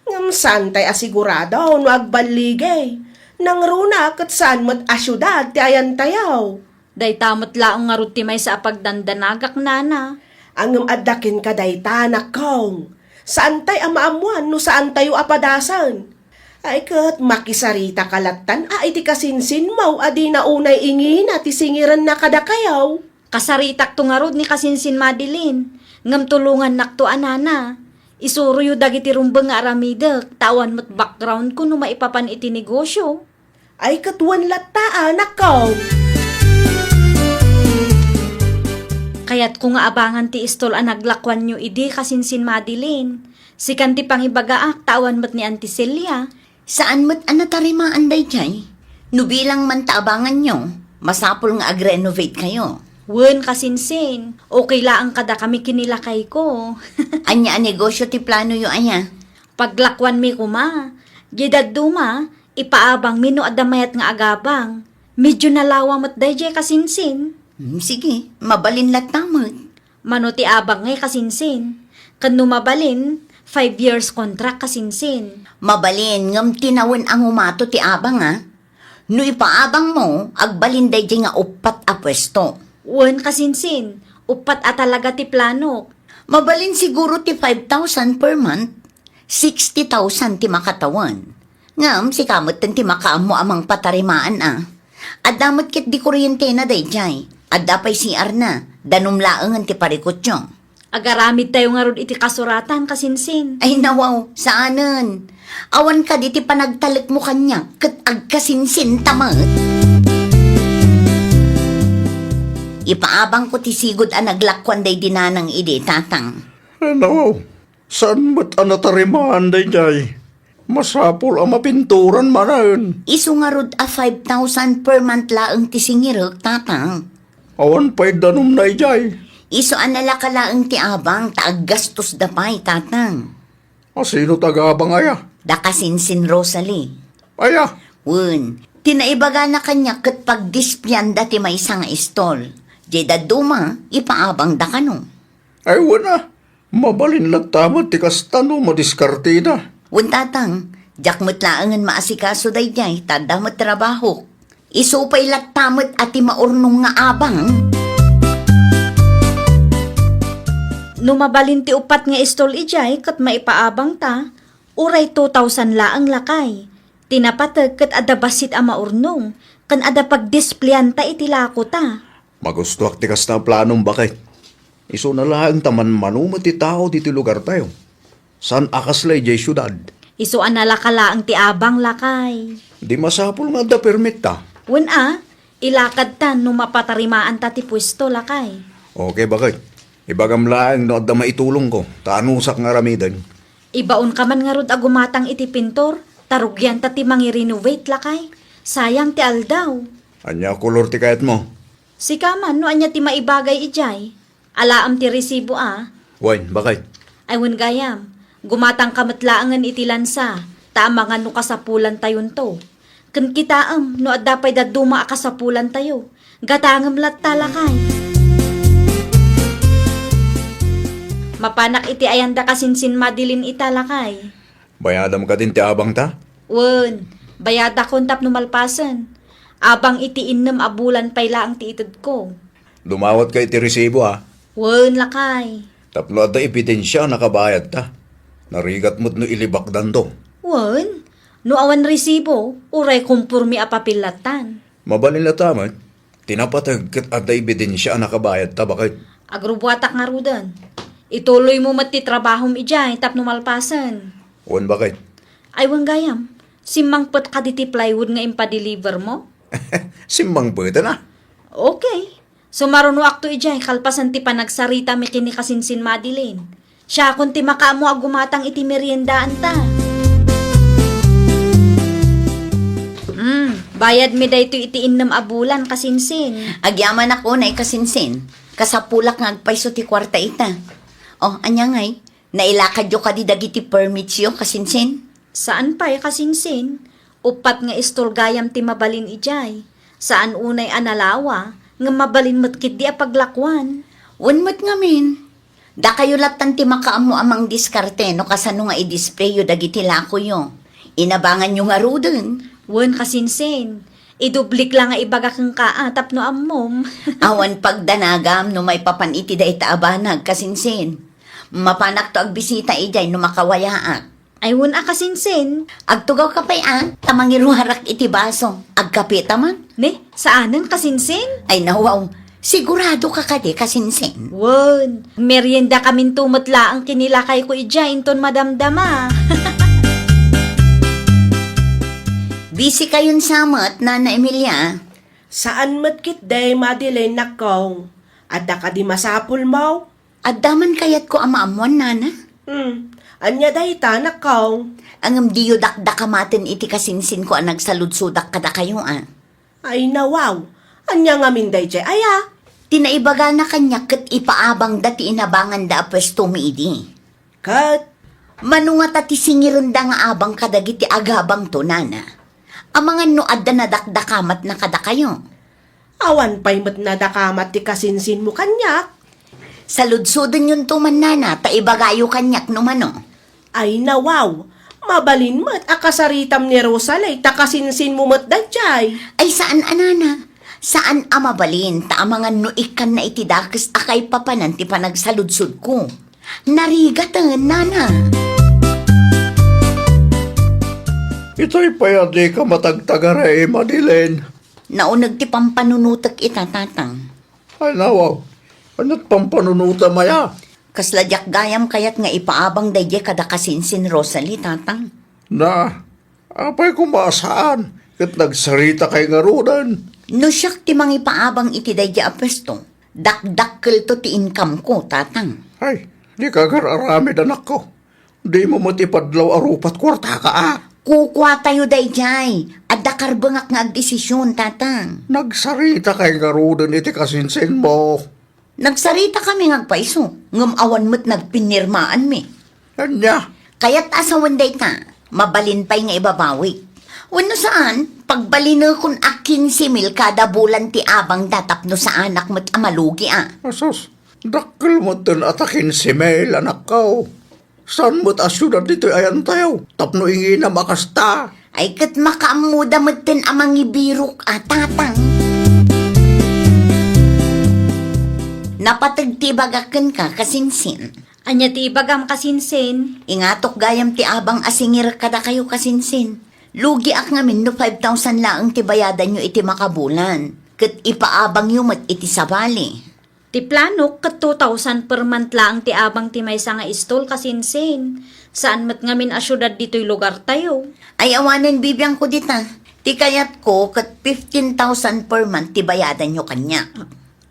Ngem saantay a sigurado no agballigi. Nangruna ket saan met a siudad ti ayantayo. Dayta met laeng ngarud ti maysa a pagdandanagak, Nana. Ngem adda kenka dayta, nakkong. Saantay a maammuan no saantayo a padasen. Ay ket makisarita ka lattan a iti kasinsinmo a dina unay ingina ti singirenna kadakayo. Kasaritakto ngarud ni kasinsin Madeline, ngem tulongannakto a, Nana. Isuroyo dagiti rumbeng nga aramidek, ta awan met background ko no maipapan iti negosio. Ay, ket wen latta, anakko. Kayatko nga abangan ti istol a naglakuanyo idi, kasinsin Madeline. Sikan ti pangibagaak, ta awan met ni Auntie Celia. Saan met a natarimaan daydiay? No bilang man ta abanganyo, masapul nga agrenovate kayo. Wen, kasinsin, okay laeng kadakami ken ni lakayko. Ania a negosio ti planoyo aya? Paglakuanmi koma, diay dadduma, ipaabangmi no adda mayat nga agabang. Medyo nalawa met daydiay, kasinsin. Hmm, sige, mabalin latta met. Mano ti abang ngay, kasinsin? Ken no mabalin, five years contract, kasinsin. Mabalin, ngem tinawen a ngumato ti abang, a. No ipaabangmo, agbalin daydiay nga uppat a puesto. Wen, kasinsin, uppat a talaga ti planok. Mabalin siguro ti five thousand per month, sixty thousand ti makatawen. Ngem sika metten ti makaammo a mangpatarimaan a. Adda met ketdi kuryentena daydiay. Adda pay C R na. Danum laengen ti parikutyo. Agaramidtayo ngarud iti kasuratan, kasinsin. Ay, nawaw, saanen. Awan kadi ti panagtalekmo kaniak ket agkasinsinta met. Ipaabangko ti sigud a naglakuan daydi nanang idi, tatang. Ay, nawaw. Saan met a natarimaan daydiay? Masapul a mapinturan manen. Isu ngarud a five thousand per month laeng ti singirek, tatang. Awan pay danumna idiay. Isu a nalaka laeng ti abang ta aggastos da pay, Tatang. A sino ti agabang aya? Da kasinsin Rosalie. Aya? Wen, ti naibagana kaniak ket pagdispleanda ti maysa nga istol. Diay dadduma, ipaabangda kano. Ay, wen a. Mabalin latta met ti kasta no madiskarteda. Wen, Tatang, diak met laengen maasikaso daydiay, ta adda met trabahok. Isu pay latta met a ti maurnong nga abang. No mabalin ti uppat nga istol idiay ket maipaabangta, uray two thousand laeng, lakay. Ti napateg ket adda bassit a maurnong, ken adda pagdispleanta iti lakota. Magustoak ti kasta a planom, baket. Isuna laeng ta manmano met ti tao ditoy lugartayo. Saan a kasla idiay siudad. Isu a nalaka laeng ti abang, lakay. Di masapul nga adda permitta. Wen a, ilakadta no mapatarimaanta ti puesto, lakay. Okay, baket. Ibagam laeng no adda maitulongko, ta anusak nga aramiden. Ibaonka man ngarud a gumatang iti pintor, ta rugianta ti mangirenovate, lakay. Sayang ti aldaw. Ania a kolor ti kayatmo? Sika man, no ania ti maibagay idiay. Alaem ti resibo a. Wen, baket. Ay, wen gayam, gumatangka met laengen iti lansa, ta amangan no kasapulantayonto. Ken kitaem, no adda pay dadduma a kasapulantayo, gatangem latta, lakay. Mapanak iti ayanda kasinsin Madeline ita, lakay. Bayadam kadin ti abangta? Wen, bayadakon tapno malpasen. Abang iti innem a bulan pay laeng ti itedko. Dumawatka iti resibo, a? Wen, lakay. Tapno adda ebidensia a nakabayadta. Narigat met no ilibakdanto. Wen, no awan resibo, uray komporme a papel lattan. Mabalin latta met, ti napateg ket adda ebidensia a nakabayadta, baket. Agrubuatak ngaruden. Ituloymo met ti trabahom idiay tapno malpasen. Wen, baket. Ay, wen gayam, simmangpet kadi ti plywood nga impadelivermo? Simmangpeten a. Okay. Sumarunoakto idiay kalpasan ti panagsarita mi ken ni kasinsin Madeline. Siakon ti makaammo a gumatang iti meriendaanta. Hmm, bayadmi daytoy iti innem a bulan, kasinsin. Agyamanak unay, kasinsin. Kasapulak nga agpayso ti kuarta ita. Oh, ania ngay? Nailakadyo kadi dagiti permitsyo, kasinsin? Saan pay, kasinsin. Uppat nga istol gayam ti mabalin idiay. Saan unay a nalawa, ngem mabalin met ketdi a paglakuan. Wen met ngamin, dakayo lattan ti makaammo a mangdiskarte no kasano nga idisplayo dagiti lakoyo. Inabanganyo ngaruden. Wen, kasinsin. Idublik la nga ibaga kenka a tapno ammom. Awan pagdanagam no maipapan iti dayta a banag, kasinsin. Mapanakto agbisita idiay no makawayaak. Ay, wen a, kasinsin. Agtugawka pay a, ta mangiruarak iti baso. Agkapeta man. Ne, saanen, kasinsin? Ay, nawaw. Siguradoka kadi, kasinsin? Wen, meriendakaminto met laeng ken ni lakayko idiay inton madamdama. Busy kayon sa met, Nana Emilia. Saan met ketdi, Madeline, nakkong. Adda kadi masapulmo? Adda man kayatko a maammuan, Nana. Hmm. Ania dayta, nakkong? Ngem diyo dakdakamaten iti kasinsinko a nagsaludsodak kadakayo, a. Ay, nawaw. Ania ngamin daydiay aya? Ti naibagana kaniak ket ipaabangda ti inabanganda a puesto mi idi. Ket? Mano ngata ti singirenda nga abang kadagiti agabangto, Nana? Amangan no adda nadakdakamatna kadakayo. Awan pay met nadakamat ti kasinsinmo kaniak. Saludsodenyonto man, Nana, ta ibagayo kaniak no mano. Ay, nawaw. Mabalin met a kasaritam ni Rosalie ta kasinsinmo met daydiay. Ay, saan a, Nana. Saan a mabalin ta amangan no ikkanna iti dakes a kaipapanan ti panagsaludsodko. Narigaten, Nana. Itay pay a dika matagtagare, Madeline. Nauneg ti pampanunotek ita, Tatang. Ay, nawaw. Ania't pampanunotam aya? Kasla diak gayam kayat nga ipaabang daydiay kada kasinsin Rosalie, Tatang. Na, apay koma a saan, ket nagsaritakay ngaruden. No siak ti mangipaabang iti daydiay a puesto, dakdakkelto ti income ko, Tatang. Ay, dika agar-aramid, anakko. Dimo met ipadlaw a rupat kuartaka, a? Kukuatayo daydiay. Adda karbengak nga agdesisyon, Tatang. Nagsaritakay ngaruden iti kasinsinmo. Nagsaritakami nga agpayso, ngem awan met nagpinirmaanmi. Ania? Kayat a sawen dayta, mabalin pay nga ibabawik. Wenno saan, pagbalinekon a kinse mil kada bulan ti abangda tapno saanak met a malugi a. Asus, dakkel metten a ta kinse mil, anakko. Saan met a siudad ditoy ayantayo tapno inginam a kasta? Ay, ket makaammoda metten a mangibirok a, tatang. Napateg ti ibagak kenka, kasinsin. Ania ti ibagam, kasinsin? Ingatok gayam ti abang a singirek kadakayo, kasinsin. Lugiak ngamin no five thousand laeng ti bayadanyo iti makabulan, ket ipaabangyo met iti sabali. Ti planok ket two thousand per month laeng ti abang ti maysa nga stall, kasinsin. Saan met ngamin a siudad ditoy lugartayo. Ay, awanen bibiangko dita. Ti kayatko ket fifteen thousand per month ti bayadanyo kaniak.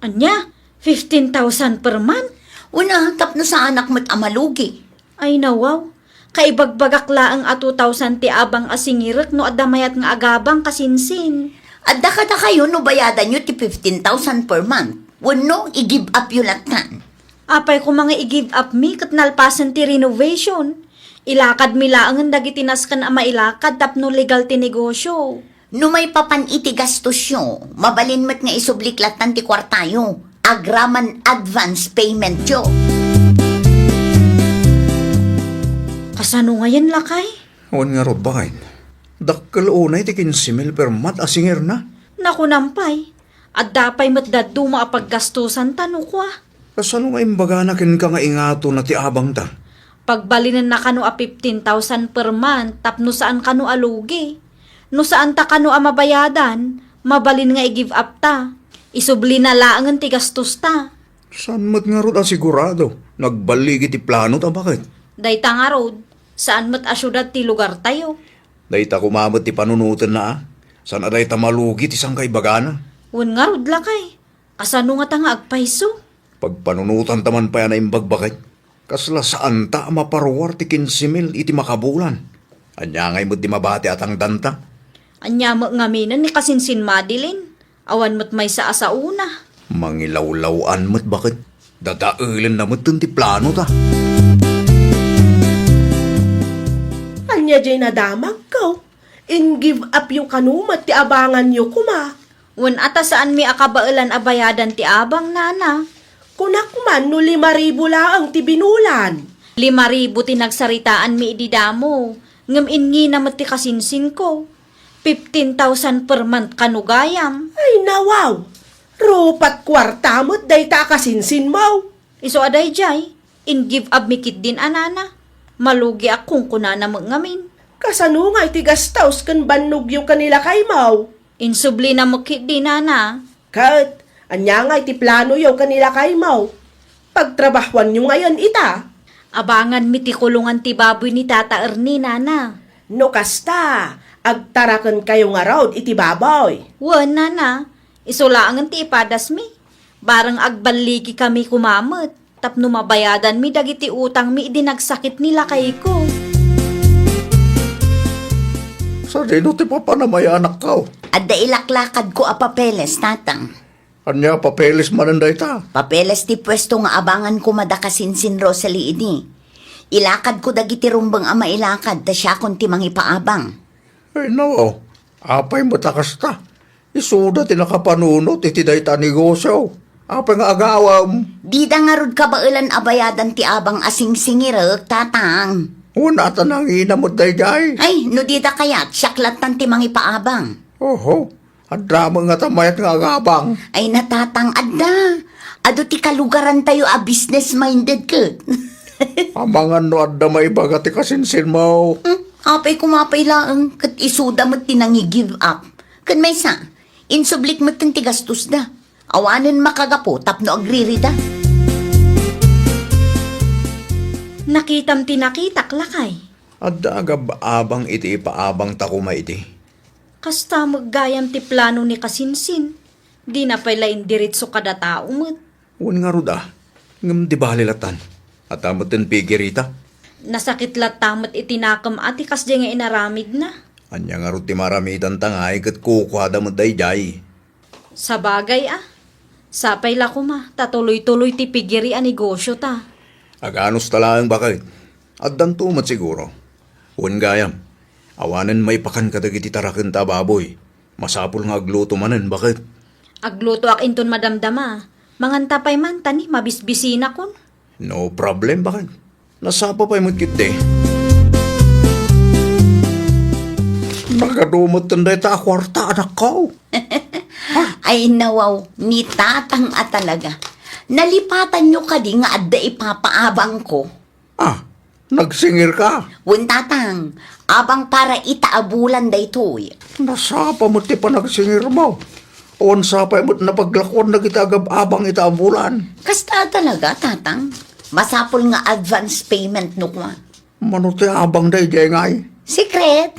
Ania? Fifteen thousand per month? Una, tapno saanak met a malugi. Ay, nawaw. Kaibagbagak laeng a two thousand ti abang a singirek no adda mayat nga agabang, kasinsin. Adda kadakayo no bayadanyo ti fifteen thousand per month. Wenno, i-give up yo lattan. Apay koma nga i-give up mi ket nalpasen ti renovation? Ilakad mi laengen dagiti nasken a mailakad tapno legal ti negosyo. No maipapan iti gastosyo, mabalin met nga isublik lattan ti kuartayo. Agraman advance paymentyo. Kasano ngayen, lakay? Awan ngarud, baket. Dakkel unay ti kinse mil per month a singirna. Nakunam pay, adda pay met dadduma a paggastosanta no kua. Kasano nga imbagana kenka nga ingatonna ti abangta? Pagbalinenna kano a fifteen thousand per month tapno saan kano a lugi. No saanta kano a mabayadan, mabalin nga i-give up ta. Isublina laengen ti gastosta. Saan met ngarud a sigurado? Nagballigi ti planota, baket. Dayta ngarud, saan met a siudad ti lugartayo. Dayta koma met ti panunotenna, a. Saan a dayta malugi ti sangkaibagana. Wen ngarud, lakay. Kasano ngata nga agpayso? Pagpanunotanta man pay a naimbag, baket. Kasla saanta a maparuar ti kinse mil iti makabulan. Ania ngay met ti mabati a tangdanta? Ania met ngaminen ni kasinsin Madeline? Awan met maysa a saona. Mangilawlaw-an met, baket. Dadaelenna metten ti planota. Ania diay nadamagko? In-give up yo kano met ti abanganyo koma? Wen a ta saanmi a kabaelan a bayadan ti abang, nana. Kunak man no lima ribu laeng ti binulan. Lima ribu ti nagsaritaanmi idi damo, ngem ingina met ti kasinsinko. Fifteen thousand per month kano gayam. Ay, nawaw! Rupat kuarta met dayta a kasinsinmo. Isu a daydiay, in-give up mi ketdin a, nana. Malugiak kunkunana met ngamin. Kasano ngay ti gastos ken bannogyo ken ni lakaymo? Insublina met ketdi, nana. Ket, ania ngay ti planoyo ken ni lakaymo? Pagtrabahoanyo ngayen ita? Abanganmi ti kulongan ti baboy ni Tata Ernie, nana. No kasta, agtarakenkayo ngarud iti baboy. Wen, nana. Isu laengen ti ipadasmi. Bareng agballigikami koma met tapno mabayadanmi dagiti utangmi idi nagsakit ni lakayko. Sadino ti papanam aya, anakko? Adda ilaklakadko a papeles, tatang. Ania a papeles manen dayta? Papeles ti puesto nga abangan koma da kasinsin Rosalie idi. Ilakadko dagiti rumbeng a mailakad ta siakon ti mangipaabang. Ay, no. Apay met a kasta? Isuda ti nakapanunot iti dayta a negosio. Apay nga agawem? Dida ngarud kabaelan a bayadan ti abang a singsingirek, tatang. Wen a ta nangina met daydiay. Ay, no dida kayat, siak lattan ti mangipaabang. Oho. Adda met ngata mayat nga agabang. Ay, natatang, adda. Adu ti kalugarantayo a business-minded ket. Amangan no adda maibaga ti kasinsinmo. Hmm, apay koma pay laeng, ket isuda met ti nangi-give up. Ken maysa, insublik metten ti gastosda. Awanen makagapu tapno agririda. Nakitam ti nakitak, lakay. Adda agab-abang iti ipaabangta koma idi. Kasta met gayam ti plano ni kasinsin. Dina pay la indiretso kada tao met. Wen ngarud a, ngem di bale lattan. Adda metten pigirita. Nasakit latta met iti nakem a ti kasdiay nga inaramidna. Ania ngarud ti maaramidanta ngay ket kukuada met daydiay? Sabagay a, Sapay la koma, ta tuloy-tuloy ti pigiri a negosyo ta. Aganos ta laeng, baket. Addanto met siguro. Wen gayam, awanen maipakan kadagiti tarakenta a baboy. Masapul nga agluto manen, baket. Aglutoak inton madamdama. Manganta pay man, ta ni mabisbisinakon. No problem, baket. Nasapa pay met ketdi. Nagadu met dayta a kuarta, anakko. Ay, nawaw, ni tatang a talaga. Nalipatanyo kadi nga adda ipapaabangko? Ah, nagsingirka? Wen, tatang, abang para ita a bulan daytoy. Nasapa met ti panagsingirmo. Awan sapay met napaglakuan dagiti agab-abang ita a bulan. Kasta talaga, tatang. Masapul nga advance payment no kua. Mano ti abangda idiay ngay? Secret.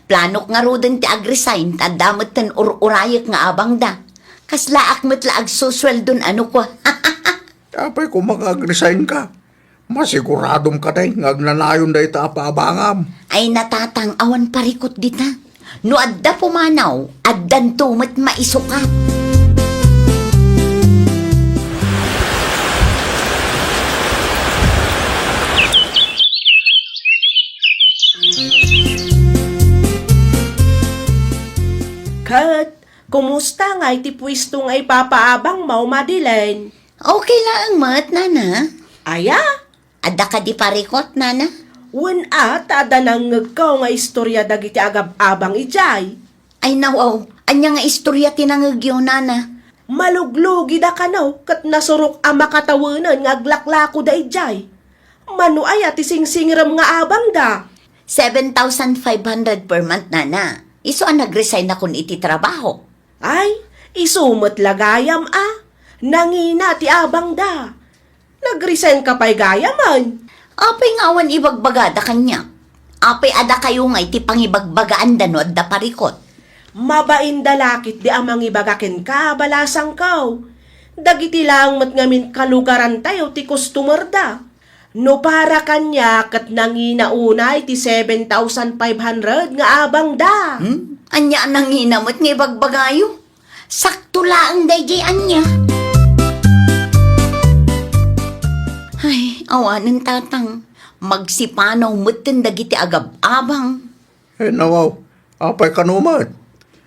Planok ngaruden ti agresign, ta adda metten ur-urayek nga abangda. Kaslaak met la agsusueldon a no kua. Apay koma nga agresignka? Masiguradom kadi nga agnanayon dayta a paabangam. Ay, natatang, awan parikut dita. No adda pumanaw, addanto met maisukat. Ket, kumusta ngay ti puesto nga ipapaabangmo, Madeline? Okay laeng met, nana. Aya? Adda kadi parikut, nana? Wen a, ta adda nangngegko nga istoria dagiti agab-abang idiay. Ay, nawaw, ania nga istoria ti nangngegyo, nana? Maluglugida kano ket nasurok a makatawenen nga aglaklakoda idiay. Mano aya ti singsingirem nga abangda? Seven thousand five hundred per month, nana. Isu a nagresignakon iti trabaho. Ay, isu met la gayam a. Nangina ti abangda. Nagresignka pay gayamen. Apay nga awan ibagbagada kaniak? Apay a dakayo ngay ti pangibagbagaanda no adda parikut? Mabainda la ketdi a mangibaga kenka, balasangko. Dagiti laeng met ngamin kalugarantayo ti customerda. No para kaniak ket nangina unay ti seven thousand five hundred nga abangda. Hmm? Ania a nangina met nga ibagbagayo? Sakto laeng daydiay ania. Ay, awanen, tatang. Magsipanaw metten dagiti agab-abang. Ay, nawaw, apay kano met?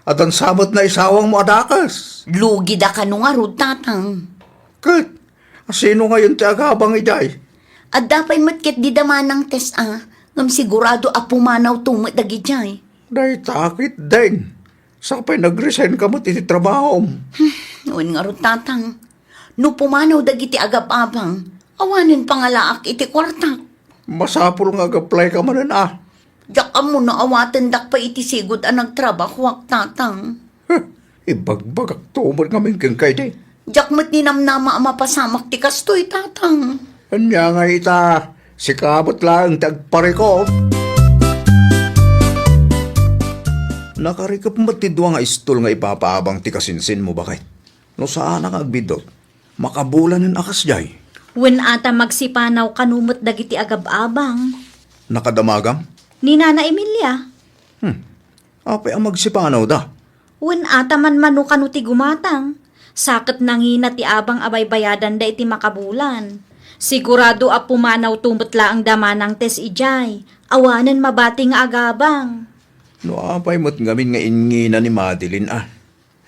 Addan sa met naisawangmo a dakes. Lugida kano ngarud, tatang. Ket, asino ngayon ti agabang idiay? Adda pay met ketdi da Manang Tess a, ngem sigurado a pumanawto met dagidiay. Dayta ketdin. Sapay nagresignka met iti trabahom. Hmm, wen ngarud, tatang. No pumanaw dagiti agab-abang, awanen pangalaak iti kuartak. Masapul nga ag-applyka manen a. Diak ammo no awatendak pay iti sigud a nagtrabahoak, tatang. Huh, ibagbagakto met ngamin kenka idi. Diak met ninamnama a mapasamak ti kastoy, tatang. Ania ngay ita, sika met laeng ti agparikut. Nakarikep met ti dua nga istol nga ipapaabang ti kasinsinmo, baket. No saanak nga agbiddut, makabulanen a kasdiay. Wen a ta magsipanaw kano met dagiti agab-abang. Nakadamagam? Ni Nana Emilia. Hmm. Apay a magsipanawda? Wen a ta manmano kano ti gumatang. Sa ket nangina ti abang a baybayadanda iti makabulan. Sigurado a pumanawto met laeng da Manang Tess idiay. Awanen mabati nga agabang. No apay met ngamin nga ingina ni Madeline a.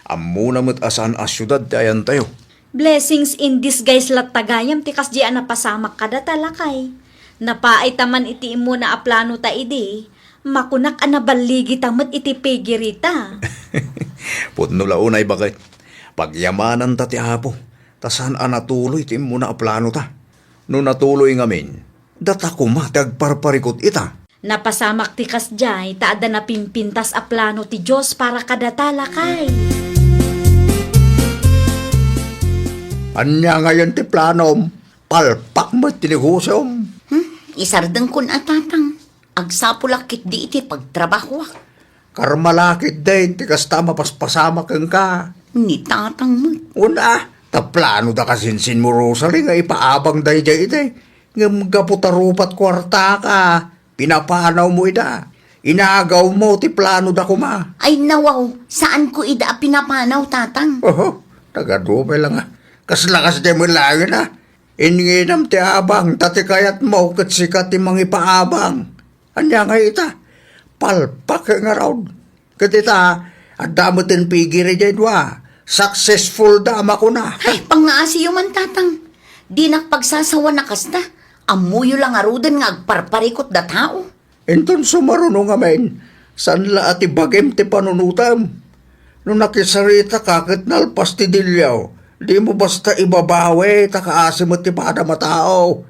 Ammona met a saan a siudad ti ayantayo. Blessings in disguise latta gayam ti kasdiay a napasamak kadata, lakay. Napaay ta man iti immuna a planota idi, makunak a naballigita met iti pigirita. Pudno la unay, baket. Pagyamananta ti Apo, ta saan a natuloy ti immuna a planota. No natuloy ngamin, data koma ti agparparikut ita. Napasamak ti kasdiay ta adda napimpintas a plano ti Dios para kadata, lakay. Ania ngayen ti planom? Palpak met ti negosiom. Hmm? Isardengkon a, tatang. Agsapulak ketdi iti pagtrabahoak. Karmalakit den ti kasta a mapaspasamak kenka. Ni tatang met. Una, ta plano da kasinsinmo, Rosalie, nga ipaabang daydiay iti. Ngem gapu ta rupat kuartaka, pinapanawmo ida. Inagawmo ti plano da koma. Ay, nawaw, saanko ida a pinapanaw, tatang. Oho, Nagadu pay la nga. Kasla kasdiay met laengen a. Innginem ti abang, ta ti kayatmo ket sika ti mangipaabang. Ania ngay ita? Palpak ngarud. Ket ita, adda met ti pigiri diay dua. Successful da a makuna. Ay, pangngaasiyo man, Tatang. Dinak pagsasawan a kasta. Ammoyo la ngaruden nga agparparikut da tao. Inton sumaruno ngamin, saan la a ti bagim ti panunotem. No nakisarita ka ket nalpas ti dilio, dimo basta ibabawi ta kaasi met ti padam a tao.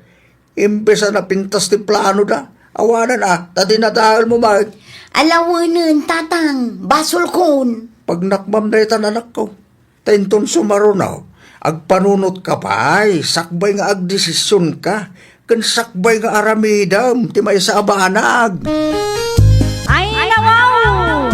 Imbes a napintas ti planoda, awanen a, ta dinadaelmo met. Alawenen, Tatang, basolkon. Pagnakmam daytan, anakko. Ta inton sumaruno, agpanunotka pay, sakbay nga agdesisionka, ken sakbay nga aramidem ti maysa a banag. Ay, nawaw!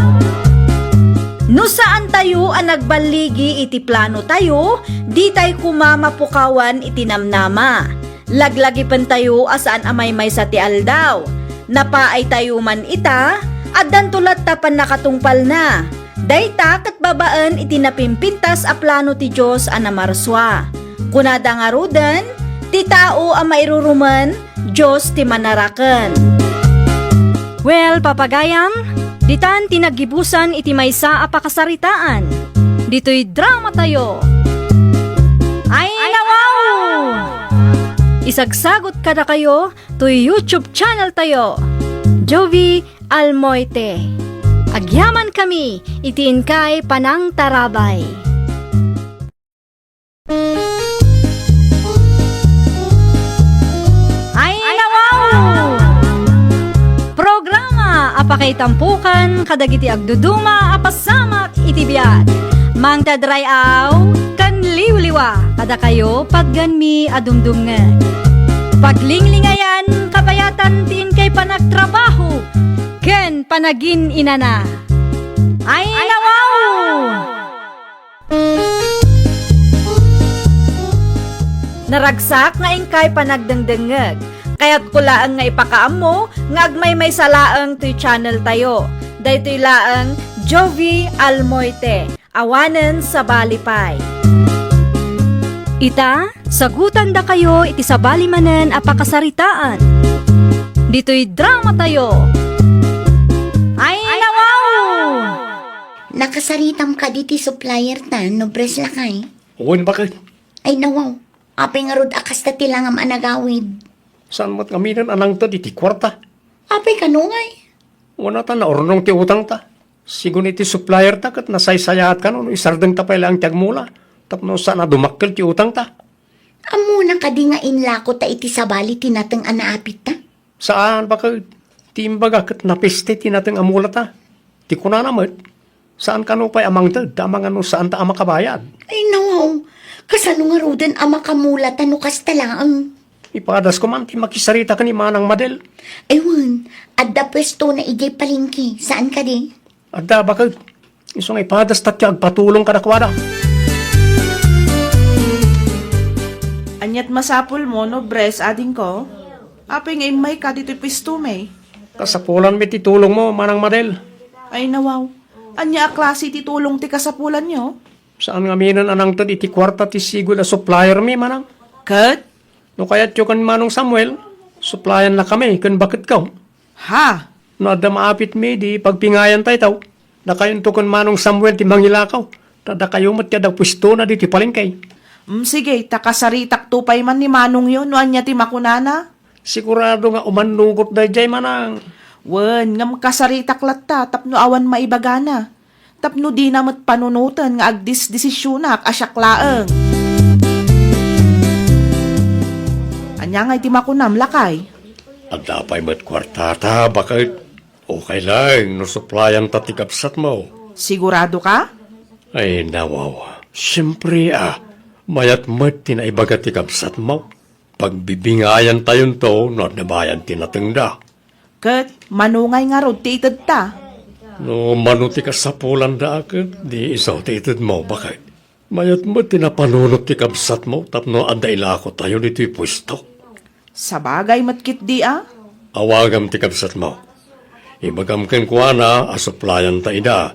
No saantayo a nagballigi iti planotayo, ditay koma mapukawan iti namnama. Laglagipentayo a saan a maymaysa ti aldaw. Napaaytayo man ita, addanto latta pannakatungpalna. Dayta ket babaen iti napimpintas a plano ti Dios a namarsua. Kunada ngaruden, ti tao a mairurumen, Dios ti manaraken. Well, papagayam, ditan ti naggibusan iti maysa a pakasaritaan. Ditoy dramatayo. Ay, nawaw! Isagsagot kadakayo toy YouTube channel tayo, Jovi Almoite. Agyaman kami iti inkay panangtarabay. Ay, nawaw! Programa a pakaitampukan kadagiti agduduma a pasamak iti biag. Mangted ray-aw ken liwliwa kadakayo patgenmi a dumdumngeg. Paglinglingayan, kabayatan ti inkay panagtrabaho ken panagin-inana. Ay, nawaw! Naragsak nga inkay panagdengdengngeg. Kayatko laeng nga ipakaammo nga agmaymaysa laeng toy channel tayo. Daytoy laeng Jovi Almoite. Awanen sabali pay. Ita, sagutandakayo iti sabali manen a pakasaritaan. Ditoy dramatayo. Ay, nawaw! Nakasaritam kadi ti supplier ta, no bres lakay? Wen, baket. Ay, nawaw. Apay ngarud a kasta ti langam a nagawid? Saan met ngaminen a nangted iti kuarta? Apay kano ngay? Wen a ta naurnong ti utangta. Sigun iti supplier ta ket nasaysayaat kano no isardengta pay laeng ti agmula tapno saan a dumakkel ti utangta. Ammona kadi nga inlako ta iti sabali ti nateng a naapitta? Saan, baket. Ti imbaga ket napiste ti nateng a mulata. Ti kunana met, saan kano pay a mangted ta amangan no saanta a makabayad. Ay, nawaw. Kasano ngaruden a makamulata no kasta laeng? Ipadasko man ti makisarita ken ni Manang Madel. Ay, wen. Adda puestona idiay palengke. Saan kadi? Adda, baket. Isu nga ipadasta ti agpatulong kadakuada. Aniat masapulmo no bres, adingko? Apay nga immayka ditoy puestomi? Kasapulanmi ti tulongmo, Manang Madel. Ay, nawaw. Ania a klase ti tulong ti kasapulanyo? Saan ngaminen a nangted iti kuarta ti sigud a suppliermi, Manang. Ket? No kayatyo ken Manong Samuel, suppliannakami ken baketko. Ha? No adda maapitmi, di pagbingayantayto. Dakayonto ken Manong Samuel ti mangilakaw, ta dakayo met ti adda puestona ditoy palengke. Mm, sige, ta kasaritakto pay man ni manongyo no ania ti makunana. Sigurado nga umannugot daydiay, Manang. Wen, ngem kasaritak latta tapno awan maibagana. Tapno dina met panunoten nga agdesdesisionak a siak laeng. Ania ngay ti makunam, lakay? Adda pay met kuartata, baket. Okay laeng no supplianta ti kabsatmo. Sigurado ka? Ay, nawaw. Siempre, a. Mayat met ti naibaga ti kabsatmo. Pagbibingayantayonto no adda bayad ti natengda. Ket mano ngay ngarud ti itedta? No mano ti kasapulanda, ket di isu ti itedmo, baket. Mayat met ti napanunot ti kabsatmo tapno adda ilakotayo ditoy puesto. Sabagay met ketdi a. Awagam ti kabsatmo. Ibagam kenkuana a supplianta ida.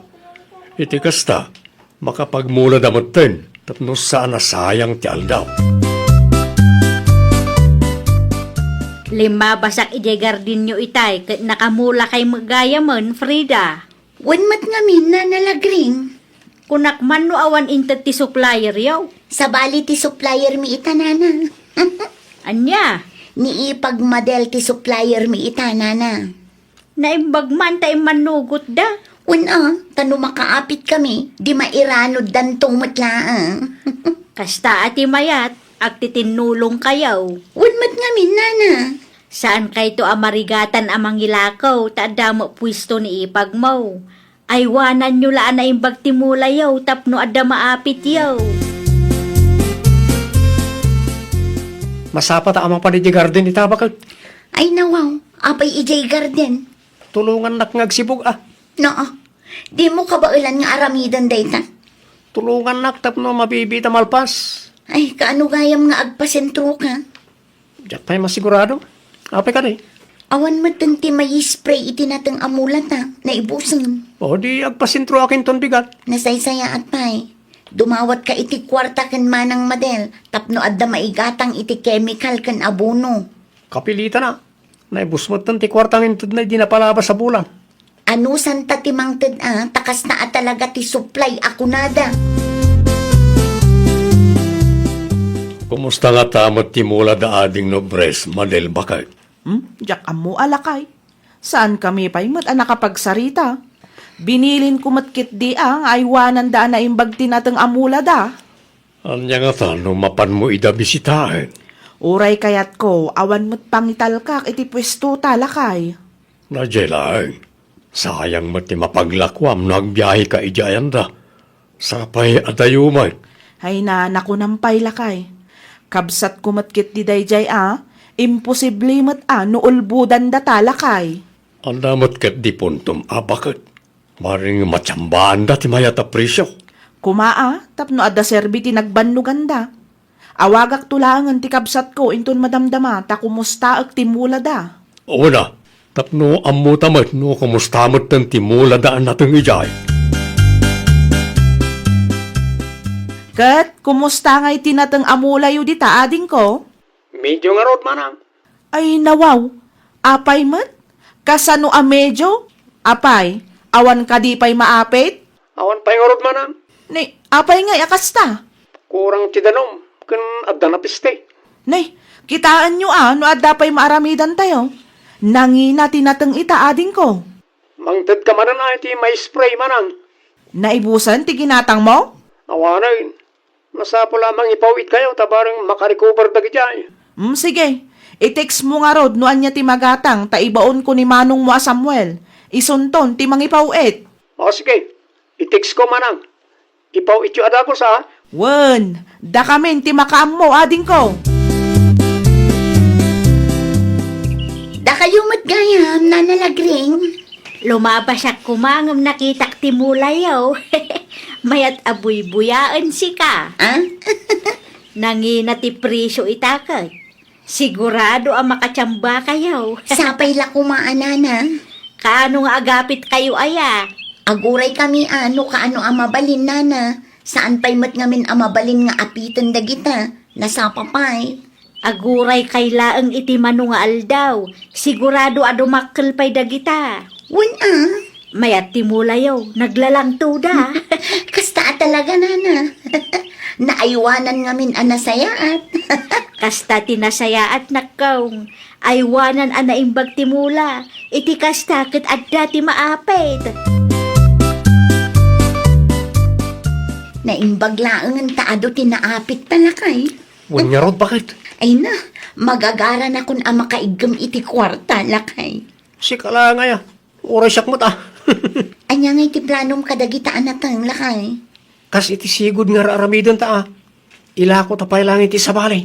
Iti kasta, makapagmulada metten. tapno saan a sayang ti aldaw. Limmabasak idiay gardenyo itay ket nakamulakay met gayamen, Frida. Wen met ngamin, Nana Lagring. Kunak man no awan inted ti supplieryo. Sabali ti suppliermi ita, Nana. Ania? Ni Ipag Madel ti suppliermi ita, Nana. Naimbag man ta immannugotda. Wen a, ta no makaapitkami, di mairanuddanto met laeng. Kasta a ti mayat, agtitinnulongkayo. Wen met ngamin, Nana. Saankayto a marigatan a mangilakaw ta adda met puesto ni Ipagmo. Aywananyo la a naimbag ti mulayo tapno adda maapityo. Masapa ta a mapan idiay garden ita, baket. Ay, nawaw. Apay idiay garden? Tulongannak nga agsibug a. Naa. Dimo kabaelan nga aramiden dayta? Tulongannak tapno mabibita malpas. Ay, kaano gayam nga agpasentroka? Diak pay masigurado. Apay kadi? Awan metten ti maispray iti nateng a mulata, naibusen. O, di agpasentroak inton bigat. Nasaysayaat pay. Dumawatka iti kuarta ken Manang Madel tapno adda maigatang iti kemikal ken abono. Kapilitana. Naibus metten ti kuarta nga intedna idi napalabas a bulan. Anusanta ti mangted a, ta kasta a talaga ti supply a kunada. Kumusta ngata met ti mula da ading no Bres, Madel, baket? Hmm? Diak ammo a, lakay. Saankami pay met a nakapagsarita. Binilinko met ketdi a nga aywananda a naimbag ti nateng a mula da. Ania ngata no mapanmo ida bisitaen? Uray kayatko, awan met pangitalkak iti puesto ta, lakay. Daydiay laeng. Sayang met ti mapaglakuam no agbiaheka idiay anda. Sapay a dayo met. Ay na, nakunam pay, lakay. Kabsatko met ketdi daydiay a, imposible met a no ulbodandata, lakay. Anda met ketdi puntom a, baket. Bareng matiambaanda ti mayat a presio. Koma a, tapno adda serbi ti nagbannoganda. Awagakto laengen ti kabsatko inton madamdama ta kumustaek ti mula da. Wen a, tapno ammota met no kumusta metten ti mula da a nateng idiay. Ket kumusta ngay ti nateng a mulayo dita, adingko? Medio ngarud, manang. Ay, nawaw. Apay met? Kasano a medio? Apay, awan kadi pay maapit? Awan pay ngarud, manang. Ni, apay ngay a kasta? Kurang ti danum, ken adda napiste. Ni, kitaenyo a no adda pay maaramidantayo. Nangina ti nateng ita, adingko. Mangtedka manen a iti ma-spray, manang. Naibusen ti ginatangmo? Awanen. Masapul a mangipaw-itkayo ta bareng makarecover dagidiay. Mm, sige. I-text mo ngarud no ania ti magatang ta ibaonko ni manongmo a Samuel. Isunton ti mangipaw-it. O, sige. I-text ko, manang. Ipaw-ityo a dagus, a? Wen, dakamin ti makaammo, adingko. Dakayo met gayam, Nana Lagring. Lumabasak koma ngem nakitak ti mulayo. Mayat a buybuyaen sika. Ah? Nangina ti presyo ita ket. Sigurado a makatiambakayo. Sapay la koma a, Nana. Kaano nga agapitkayo aya? Aguraykami a no kaano a mabalin, Nana. Saan pay met ngamin a mabalin nga apiten dagita. Nasapa pay. Aguraykay laeng iti mano nga aldaw. Sigurado a dumakkel pay dagita. Wen a. Mayat ti mulayo, naglalangtoda. Kasta a talaga, Nana. Naaywanan ngamin a nasayaat. Kasta ti nasayaat, nakkaw. Aywanan a naimbag ti mula. Iti kasta ket adda ti maapit. Naimbag laengen ta adu ti naapit ta, lakay. Wen ngarud, baket? Ay na, magagaranakon a makaiggem iti kuarta, lakay. Sika la ngay a. Uray siak met a. Ania ngay ti planom kadagita a nateng, lakay? Kas iti sigud nga ar-aramidenta a. Ilako ta pay laeng iti sabali.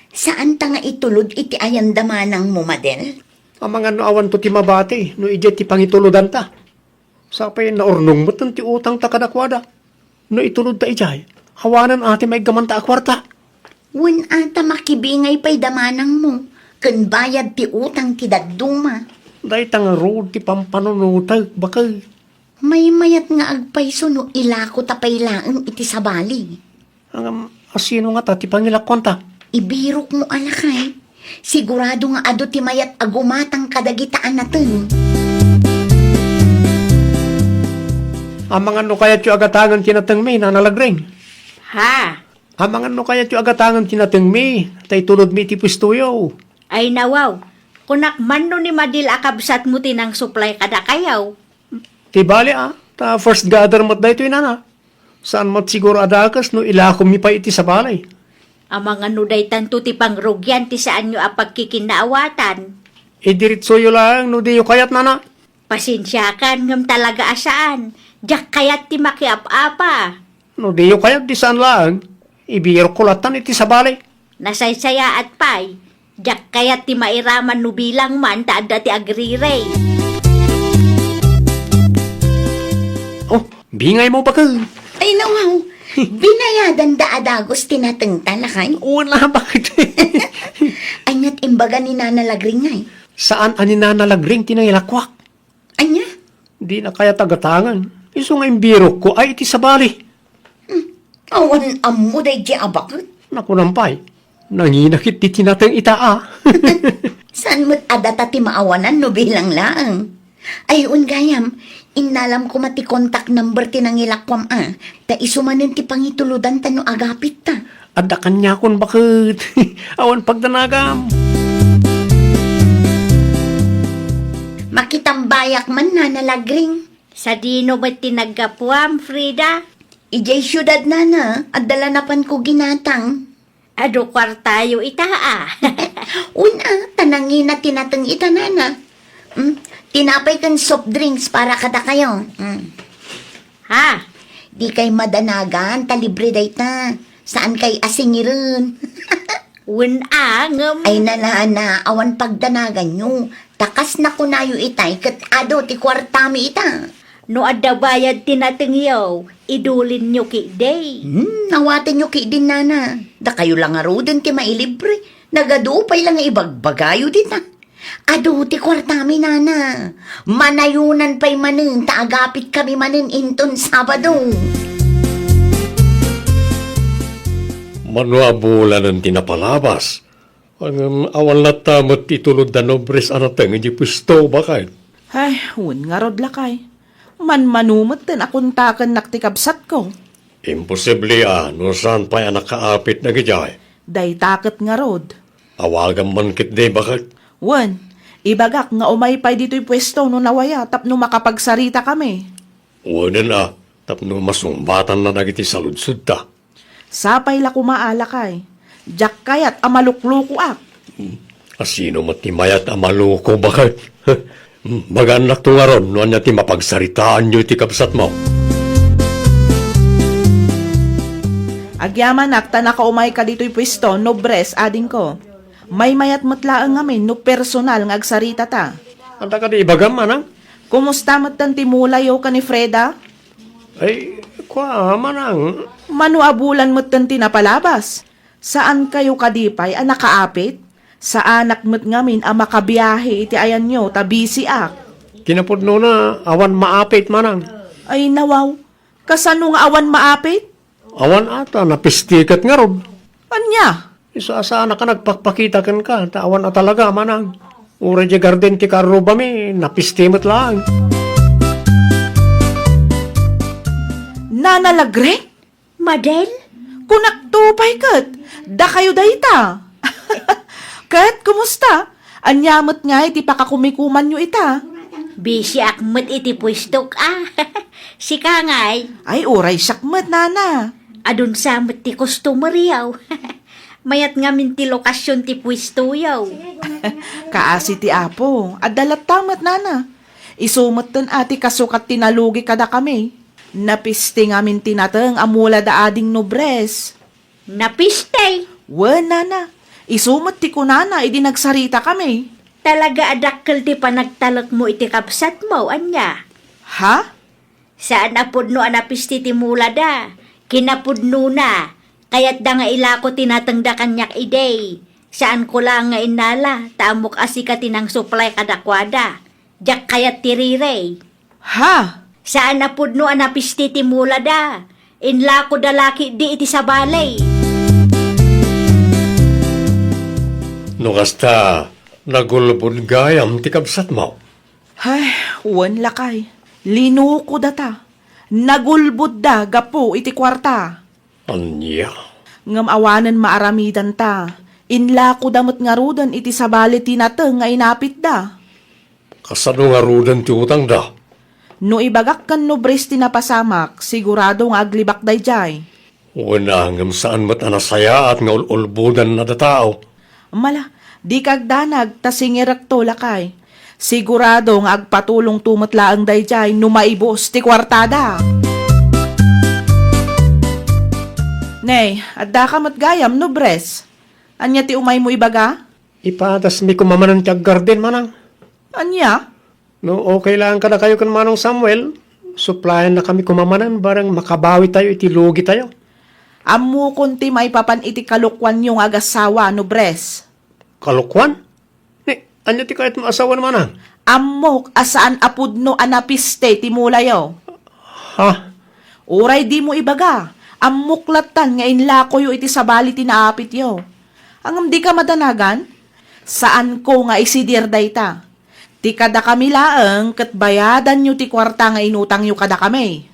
Saanta nga itulod iti ayanda manangmo, Madel? Amangan no awanto ti mabati no idiay ti pangitulodanta. Sapay naurnong metten ti utangta kadakuada. No itulodta idiay, awanan a ti maiggamanta a kuarta. Wen a ta makibingay pay da manangmo, ken bayad ti utang ti dadduma. Dayta ngarud ti pampanunotek, baket. Maymayat nga agpayso no ilako ta pay laeng iti sabali. Ngem, asino ngata ti pangilakuanta? Ibirokmo a lakay. Sigurado nga adu ti mayat a gumatang kadagita a nateng. Amangan no kayatyo a gatangen ti natengmi, Nana Lagring? Ha? Amangan no kayatyo a gatangen ti natengmi, ta itulodmi iti puestoyo. Ay, nawaw. Kunak man no ni Madel a kabsatmo ti nangsuplay kadakayo. Ti bali, a, ta first gather met daytoy, Nana. Saan met siguro a dakes no ilakommi pay iti sabali. Amangan no daytanto ti pangrugian ti saanyo a pagkikinnaawatan. Idiretsoyo laeng no diyo kayat, Nana. Pasensiakan, ngem talaga a saan. Diak kayat ti makiap-apa. No diyo kayat, di saan laeng. Ibirokko lattan iti sabali. Nasaysayaat pay. Diak kayat ti mairaman no bilang man ta adda ti agrirey. Oh, bingaymo, baket. Ay, nawaw. Binayadan da a dagus ti natengta, lakay? Wala, baket. Ania't imbaga ni Nana Lagring, ay? Saan a ni Nana Lagring ti nangilakuak. Ania? Dina kayat a gatangen. Isu nga imbirokko ay iti sabali. Hmm. Awan ammo daydi a baket. Nakunam pay. Nangina ketdi ti nateng ita, a. Saan met a data ti maawanan no bilang laeng? Ay, wen gayam, innalam koma ti contact number ti nangilakuam, a. Ta isu manen ti pangitulodanta no agapitta. Adda kaniakon, baket. Awan pagdanagam. Makitambayak man, Nana Lagring. Sadino met ti naggapuam, Frida? Idiay siudad, Nana. Adda la napanko ginatang. Adu kuartayo ita, a. Wen a, ta nangina ti nateng ita, Nana. Hmm? Tinapay ken soft drinks para kadakayo. Hmm. Ha? Dikay madanagan, ta libre dayta. Saankay a singiren. Wen a, ngem. Ay, Nana, awan pagdanaganyo. Ta kas nakunayo itay, ket adu ti kuartami ita. No adda bayad ti natengyo, idulinyo ketdi. Hmm, awatenyo ketdin, Nana. Dakayo la ngaruden ti mailibre. Nagadu pay la nga ibagbagayo dita. Adu ti kuartami, Nana. Manayonan pay manen ta agapitkami manen inton Sabado. Mano a bulanen ti napalabas? Ngem awan latta met ti tulod da nobres a nateng iti puesto, baket. Ay, wen ngarud, lakay. Manmano metten a kontakennak ti kabsatko. Imposible a no saan pay a nakaapit dagidiay. Dayta ket ngarud. Awagam man ketdi, baket. Wen, ibagak nga umay pay ditoy puesto no nawaya tapno makapagsaritakami. Wenen a, tapno masungbatanna dagiti saludsodta. Sapay la koma a, lakay. Diak kayat a maluklukoak. Hmm. Asino met ti mayat a maluko, baket? Hmm, bagaannakto ngarud no ania ti mapagsaritaanyo iti kabsatmo. Agyamanak ta nakaumayka ditoy puesto, nobres, adingko. Maymayat met laeng ngamin no personal nga agsaritata. Anta kadi ibagam, manang? Kumusta metten ti mulayo ken ni Freda? Ay, kua, manang. Mano a bulan metten ti napalabas? Saankayo kadi pay a nakaapit? Saanak met ngamin a makabiahe iti ayanyo ta bisiak. Kinapudnona, awan maapit, manang. Ay, nawaw. Kasano nga awan maapit? Awan a ta, napisti ket ngarud. Ania? Isu a saanak a nagpakpakita kenka, ta awan a talaga, manang. Uray di garden ti karrubami, napisti met laeng. Nana Lagring? Madel? Kunakto pay ket, dakayo dayta. Ket, kumusta? Ania met ngay ti pakakumikumanyo ita? Bisiak met iti puestok, a. Sika ngay? Ay, uray siak met, nana. Adun sa met ti customer-yo. Mayat ngamin ti lokasion ti puestoyo. Kaasi ti Apo, adda latta met, nana. Isu metten a ti kasukat ti nalugi kadakami. Napisti ngamin ti nateng a mula da ading nobres. Napisti? Wen, nana. Isu met ti kunana idi nagsaritakami. Talaga a dakkel ti panagtalekmo iti kabsatmo, ania? Ha? Saan a pudno a napisti ti mula da. Kinapudnona, kayatda nga ilako ti natengda kaniak idi. Saanko laeng nga innala, ta ammok a sika ti nangsuplay kadakuada. Diak kayat ti riri. Ha? Saan a pudno a napisti ti mula da. Inlakoda la ketdi iti sabali. No kasta, nagulbod gayam ti kabsatmo. Ay, wen, lakay. Linukodata. Nagulbodda gapu iti kuarta. Ania? Ngem awanen maaramidanta. Inlakoda met ngaruden iti sabali ti nateng nga inapitda. Kasano ngaruden ti utangda? No ibagak ken Nubres ti napasamak, sigurado nga aglibak daydiay. Wen a, ngem saan met a nasayaat nga ul-ulbodanna datao. Mala, dika agdanag ta singirekto, lakay. Sigurado nga agpatulongto met laeng daydiay no maibus ti kuartada. Nay, addaka met gayam, Nubres. Ania ti umaymo ibaga? Ipadasmi koma manen ti aggarden, manang. Ania? No okay laeng kadakayo ken Manong Samuel, suppliennakami koma manen bareng makabawitayo iti lugitayo. Ammokon ti maipapan iti kalokuanyo nga agassawa, Nubres. Kalokuan? Ni, ania ti kayatmo a sawen, manang? Ammok a saan a pudno a napiste ti mulayo. Ha? Uray dimo ibaga, ammok lattan nga inlakoyo iti sabali ti naapityo. Ngem dika madanagan? Saanko nga isidir dayta. Ti kadakami laeng ket bayadanyo ti kuarta nga inutangyo kadakami.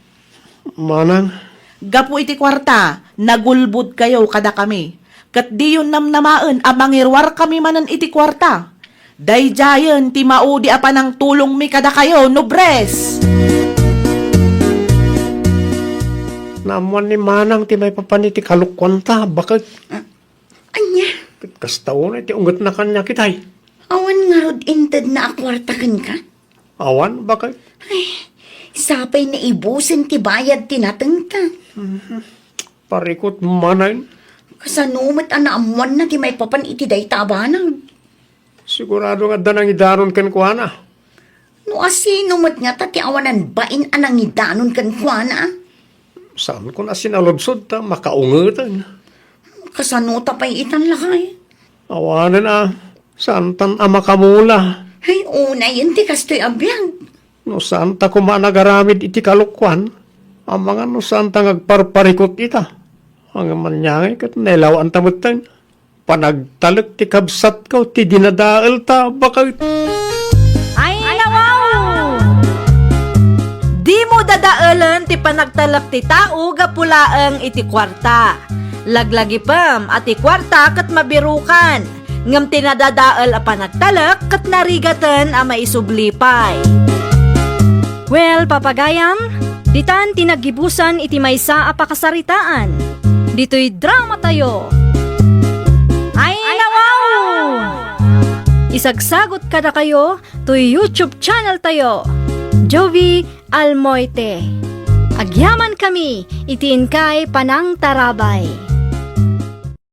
Manang. Gapu iti kuarta, nagulbodkayo kadakami. Ket diyo namnamaen a mangiruarkami manen iti kuarta. Daydiayen ti maudi a panangtulongmi kadakayo, Nubres! Naammoan ni Manang ti maipapan iti kalokuanta, baket. Ah, ania? Ket kasta unay ti ungetna kaniak itay. Awan ngarud intedna a kuarta kenka? Awan, baket. Ay, sapay naibusen ti bayad ti natengta. Mhm. Parikut manen. Kasano met a naammoanna ti maipapan iti dayta a banag? Sigurado nga adda nangidanon kenkuana. No asino met ngata ti awanan bain a nangidanon kenkuana? Saanko a sinaludsod ta makaungeten. Kasano ta pay itan, lakay? Awanen a, saantan a makamula. Ay, unayen ti kastoy a biag. No saanta koma a nagaramid iti kalokuan, amangan no saanta nga agparparikut ita. Ngem ania ngay ket nailawanta metten. Panagtalek ti kabsatko ti dinadaelta, baket. Ay, nawaw! Dimo dadaelen ti panagtalek ti tao gapu laeng iti kuarta. Laglagipem a ti kuarta ket mabirukan, ngem ti nadadael a panagtalek ket narigaten a maisubli pay. Well, papagayam, ditan ti naggibusan iti maysa a pakasaritaan. Ditoy dramatayo. Ay, nawaw! Isagsagot kadakayo toy YouTube channel tayo, Jovi Almoite. Agyamankami iti inkay panangtarabay.